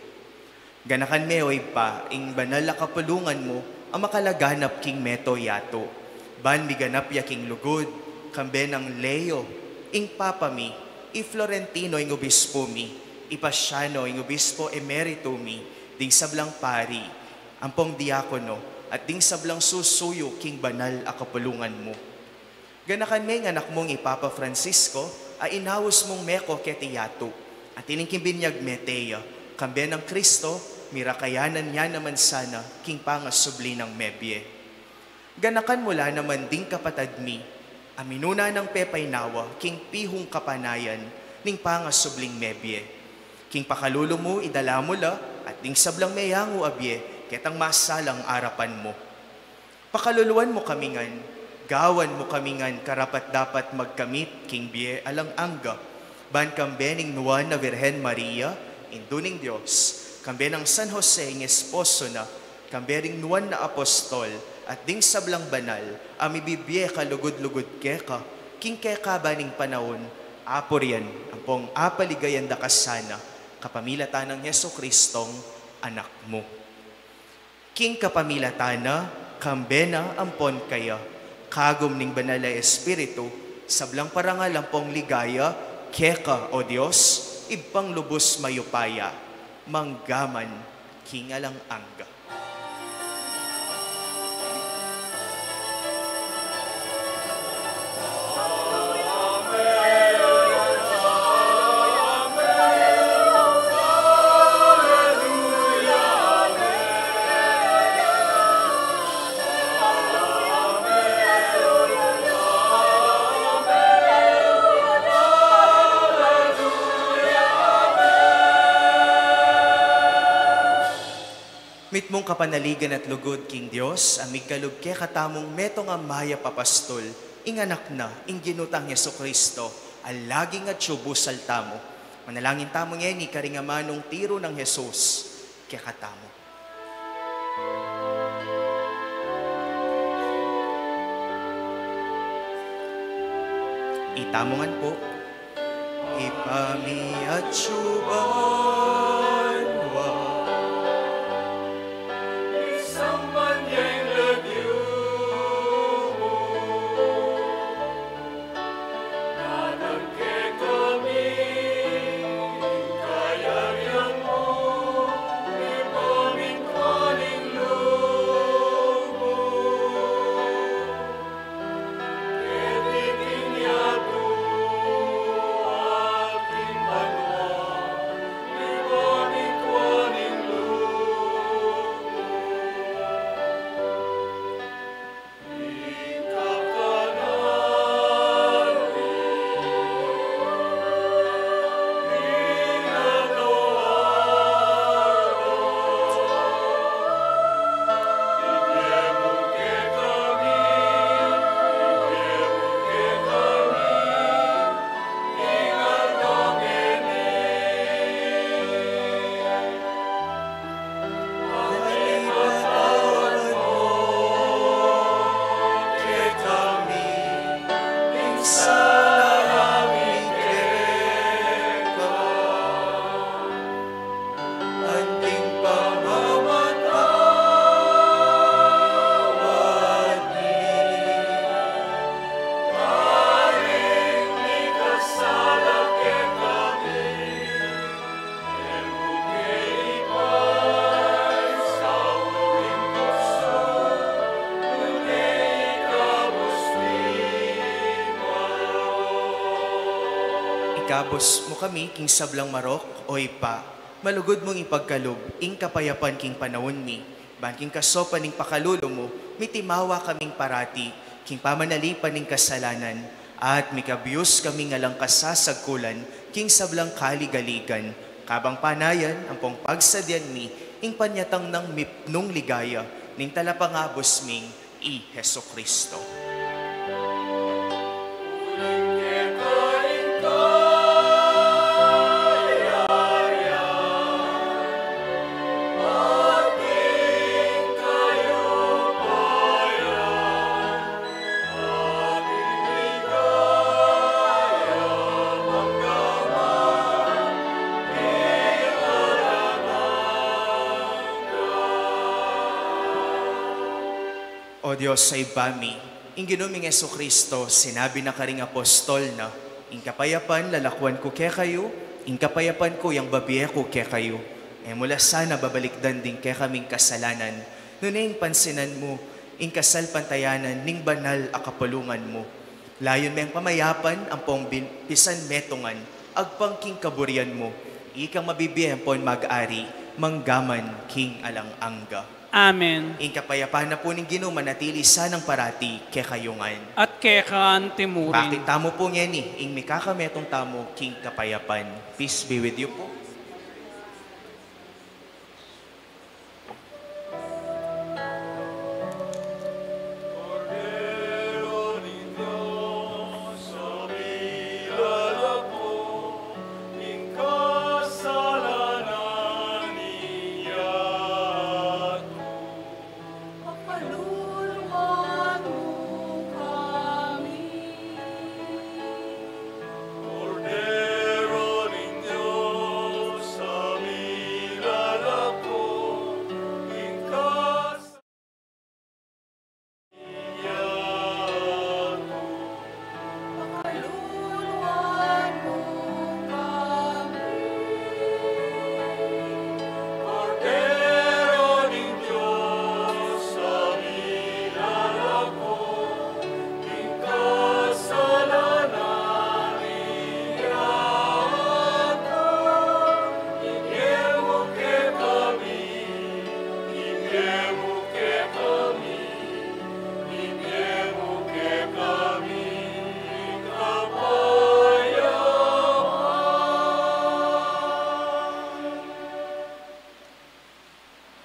Ganakan me, o Ibpa, ing banal a kapulungan mu a makalaganap king meto yatu. Ban miganap ya king lugud, kambe nang Leo, ing Papa mi, i Florentino ing obispo mi, i Pasiano ing obispo emerito mi, ding sablang pari, ampong diakono, at ding sablang susuyu king banal a kapulungan mu. Ganakan me ing anak mung i Papa Francisco, a inaus mung meko keti yatu, at ining king binyag mete ya, kambe nang Kristo, mirakayanan ya naman sana king pangasubli nang mebie. Ganakan mu la naman ding kapatad mi, a minuna nang pepainawa king pihung kapanayan ning pangasubling mebie. King pakalulu mu, idala mu la, at ding sablang meyangu a bie, ketang masalang arapan mu. Pakaluluan mu kami ngan, gawan mu kami ngan karapat-dapat magkamit king bie alang angga, ban kambe ning Nuan a Virgen Maria, Indu ning Dios, kambe nang San Jose ing esposo na, kambe ring nuan a apostol, at ding sablang banal a mibibie kalugud-lugud keka, king kekaban ning panaun, apurian ampong apaligayan da ka sana, kapamilatan nang Jesucristong Anak mu. King kapamilatan na, kambe na ampon kaya, kagum ning Banal a Espiritu, sablang parangal ampong ligaya, keka, o Dios, Ibpang lubus mayupaya, mangga man king alang angga. Mitmung kapanaligan at lugud king Dios, a migkalub kekatamung metung a mayap a pastul, ing Anak na, ing Ginu tang Jesucristo, a laging atyu busal tamu. Manalangin tamu ngeni karing amanung tiru nang Jesus kekatamu. Itamu ngan pu. Ibpa mi atsu banua, misamban ya ing lagyu mu, datang kekami ing kayarian mu, mipamintuan ing lub mu. Anting pamamatawad mi, karing mikasala kekami, e mu ke ipaisaul king tuksu, nune ikabus mi king marok. Ikabus mu kami king sablang marok, o Ibpa. Malugud mung ipagkalub ing kapayapan king panaun mi, ban king kasaupan ning pakalulu mu, mitimawa kaming parati king pamanalipan ning kasalanan, at mikabus kaming alang kasasagkulan king sablang kaligaligan, kabang panayan ampong pagsadyan mi ing panyatang nang mipnung ligaya ning Talapangabus ming i Jesucristo. O Dios a Ibpa mi, ing Ginu ming Jesucristo, sinabi na karing apostol na, ing kapayapan lalakuan ku kekayu, ing kapayapan ku yang babie ku kekayu. E mu la sana babalikdan ding kekaming kasalanan, nune ing pansinan mu ing kasalpantayanan ning banal a kapulungan mu. Layun meng pamayapan ampong bin-, pisan metungan, agpang king kaburian mu, ikang mabibie ampon mag-ari, manggaman king alang angga. Amen. Ing kapayapan na pu ning Ginu manatili sanang parati kekayu ngan. At keka anti mu rin. Pakit tamu pu ngeni ing mikakametung tamu king kapayapan. Peace be with you po. Pakalulwan mu kami. Kordero ning Dios a milalako king kas-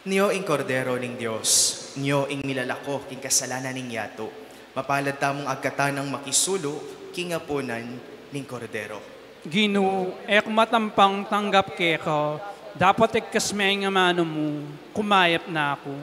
Nyo ing Kordero ning Dios, nyo ing milalako king kasalanan ning yatu. Mapalad tamung agkatanang makisulu king apunan ning Kordero. Ginu, e ku matampang tanggap keka, dapot igkas me ing amanu mu, kumayap na ku.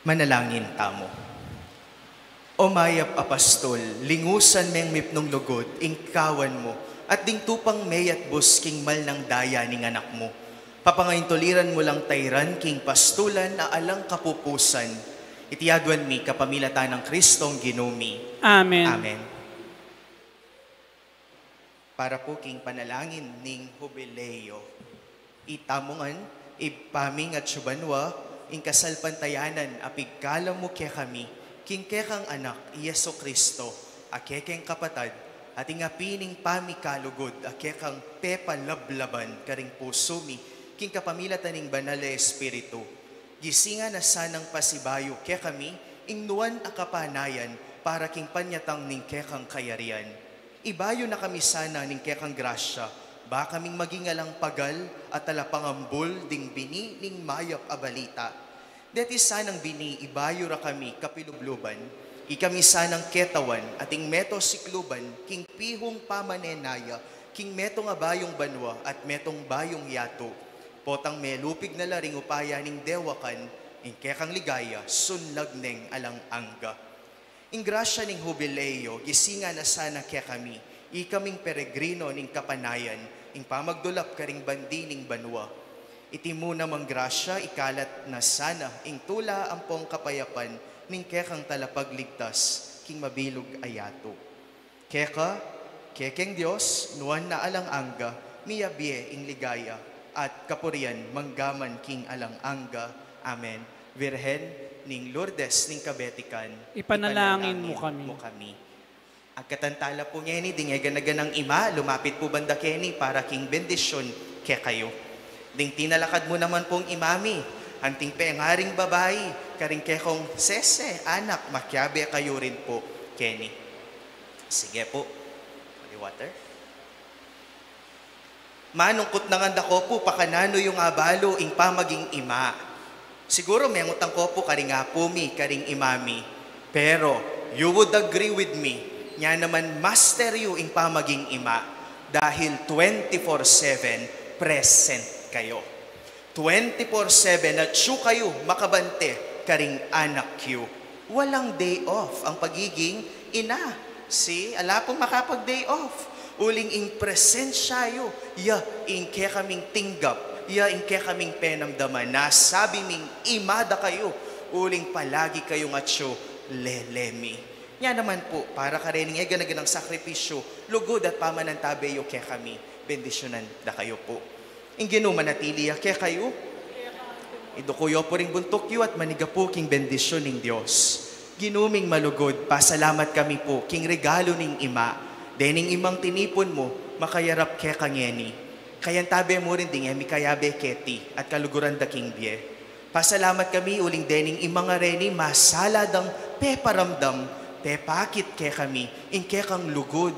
Manalangin tamu. O mayap a pastol, lingusan meng mipnung lugud ing kawan mu, at ding tupang meyatbus king mal nang daya ning anak mu. Papangaintuliran mu lang tairan king pastulan a alang kapupusan. Iti aduan mi kapamilatan nang Kristong Ginu mi. Amen. Amen. Para pu king panalangin ning Hubileo. Itamu ngan, Ibpa mi atsu banua, ing kasalpantayanan a pigkalam mu kekami, king kekang Anak, i Jesu Kristo, a kekeng kapatad, at ing api ning pamikalugud, a kekang pepalablaban karing pusu mi, king kapamilatan ning Banal a Espiritu. Gisingan na sanang pasibayu kekami, ing nuan a kapanayan, para king panyatang ning kekang kayarian. Ibayu na kami sana ning kekang grasya, ba kaming maging alang pagal at talapangambul ding bini ning mayap a balita. Deti sanang bini ibayu ra kami kapilubluban, ikami sanang ketawan at ing meto sikluban king pihung pamanenaya, king metung a bayung banua at metung bayung yatu. Potang melupig na la ring upaya ning dewakan, ing kekang ligaya, sunlag neng alang angga. Ing grasya ning Hubileo, gisingan na sana kekami, ikaming peregrino ning kapanayan, ing pamagdulap karing bandi ning banua. Iti mu namang grasya, ikalat na sana, ing tula ampong kapayapan, ning kekang talapagligtas, king mabilug a yatu. Keka, kekeng Dios, nuan na alang angga, miyabie ing ligaya, at kapurian, manggaman king alang angga. Amen. Virgen ning Lourdes ning kabetikan, ipanalangin mu kami. Agkatan tala pu ngeni, ding eganaganang ima, lumapit pu banda keni para king bendisyun kekayu. Ding tinalakad mu naman pung ima mi, anting pengaring babai, karing kekong sese, anak, makiabe kayu rin pu keni. Sige pu. Holy water. Manungkut na ngan dako pu, pakananu yu nga balu ing pamaging ima. Siguru mengutan ko pu karing apu mi, karing ima mi. Pero, you would agree with me, nya naman master yu ing pamaging ima. Dahil twenty-four seven present kayu. Twenty-four seven atyu kayu makabante karing anak yu. Walang day off ang pagiging ina. See, ala pung makapag-day off. Uling ing presensya yu, ya ing kekaming tinggap, ya ing kekaming penamdaman. Nasabi ming ima da kayu, uling palagi kayung atyu lele mi. Nya naman pu, para karening eganaganang sakripisyu, lugud at pamanantabe yu kekami, bendisyunan da kayu pu. Ing Ginu manatili ya kekayu. Iduku yu pu ring buntuk yu at maniga pu king bendisyun ning Dios. Ginu ming malugud, pasalamat kami pu king regalu ning ima. Dening imang tinipun mu, makayarap keka ngeni. Kayantabe mu rin ding e mi kayabe keti at kaluguran da king bie. Pasalamat kami uling dening imang areni masala dang peparamdam, pepakit kekami ing kekang lugud.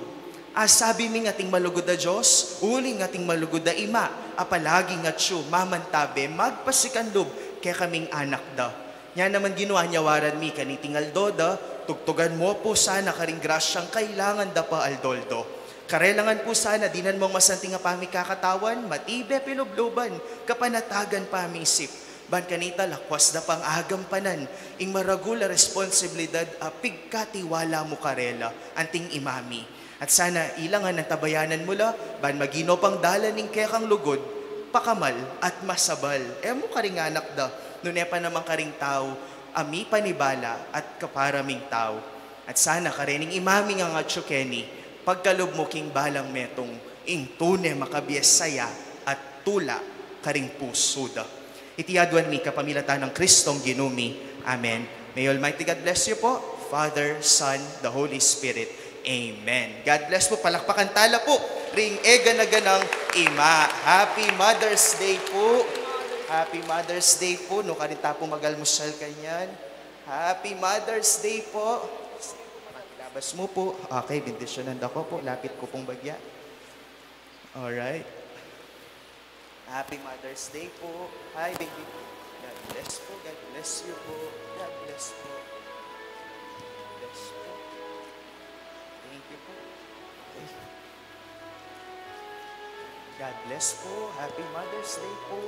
Asabi ming ating malugud a Dios, uling ating malugud a ima, a palaging atyu mamantabe magpasikanlub kekaming anak da. Nya naman Ginu, anyawaran mi kaniting aldo da, tugtugan mu pu sana karing grasyang kailangan da pa aldo-aldo. Karelangan pu sana dinan mung masanting a pamikakatawan, matibe pilubluban, kapanatagan pamisip. Ban kanita lakwas da pang agampanan ing maragul a responsibilidad a pigkatiwala mu karela, anting ima mi. At sana ilangan antabayanan mu la, ban maging pang dalan ning kekang lugud, pakamal at masabal. E mu karing anak da, nune pa naman karing tau a mipanibala at kapara ming tau. At sana karening ima mi ngan atyu keni, pagkalub mu king balang metung ing tune makabie saya at tula karing pusu da. Iti aduan mi kapamilatan nang Kristong Ginu mi. Amen. May Almighty God bless you po, Father, Son, the Holy Spirit. Amen. God bless po. Palakpakan tala po ring eganaganang ima. Happy Mother's Day po. Happy Mother's Day po. Nukarin ta po mag-almusal kanyan. Happy Mother's Day po. Labas mu po. Okay, bendisyunan da ko po. Lapit ko pong bagya. Alright. Happy Mother's Day po. Hi, baby. God bless po. God bless you po. God bless po. God bless po. Thank you po. God bless po. Happy Mother's Day po.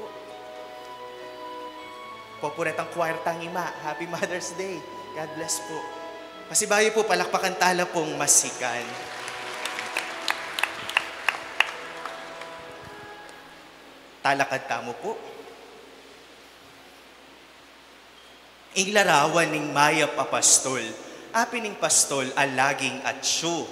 Popuretang choir tang ima, Happy Mother's Day. God bless po. Pasibayu po, palakpakan tala pung masikan. Talakad tamu po. Ing larawan ning mayap a pastol. Apin ning pastol a laging atyu.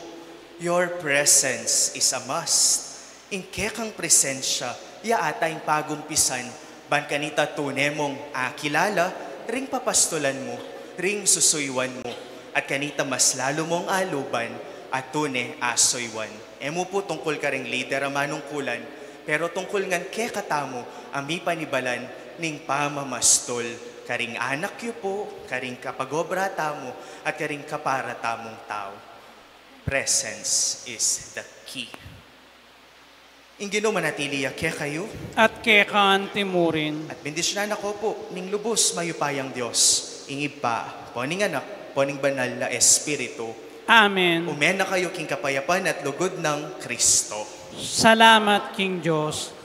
Your presence is a must. Ing kekang presensya, ya ata ing pagumpisan, ban kanita tune mung akilala, ring papastolan mu, ring susuyuan mu, at kanita mas lalu mung aluban, at tune asuyuan. E mu pu tungkul karing lider a manungkulan, pero tungkul ngan kekatamu a mipanibalan ning pamamastol karing anak yu pu, karing kapagobra tamu, at karing kapara tamung tau. Presence is the key. Ing Ginu manatili ya kekayu. At keka anti murin. At bendisyunan na ko pu ning lubus mayupayang Dios, ing Ibpa, ampo ning Anak, ampo ning Banal a Espiritu. Amen. Ume na kayu king kapayapan at lugud nang Kristo. Salamat king Dios.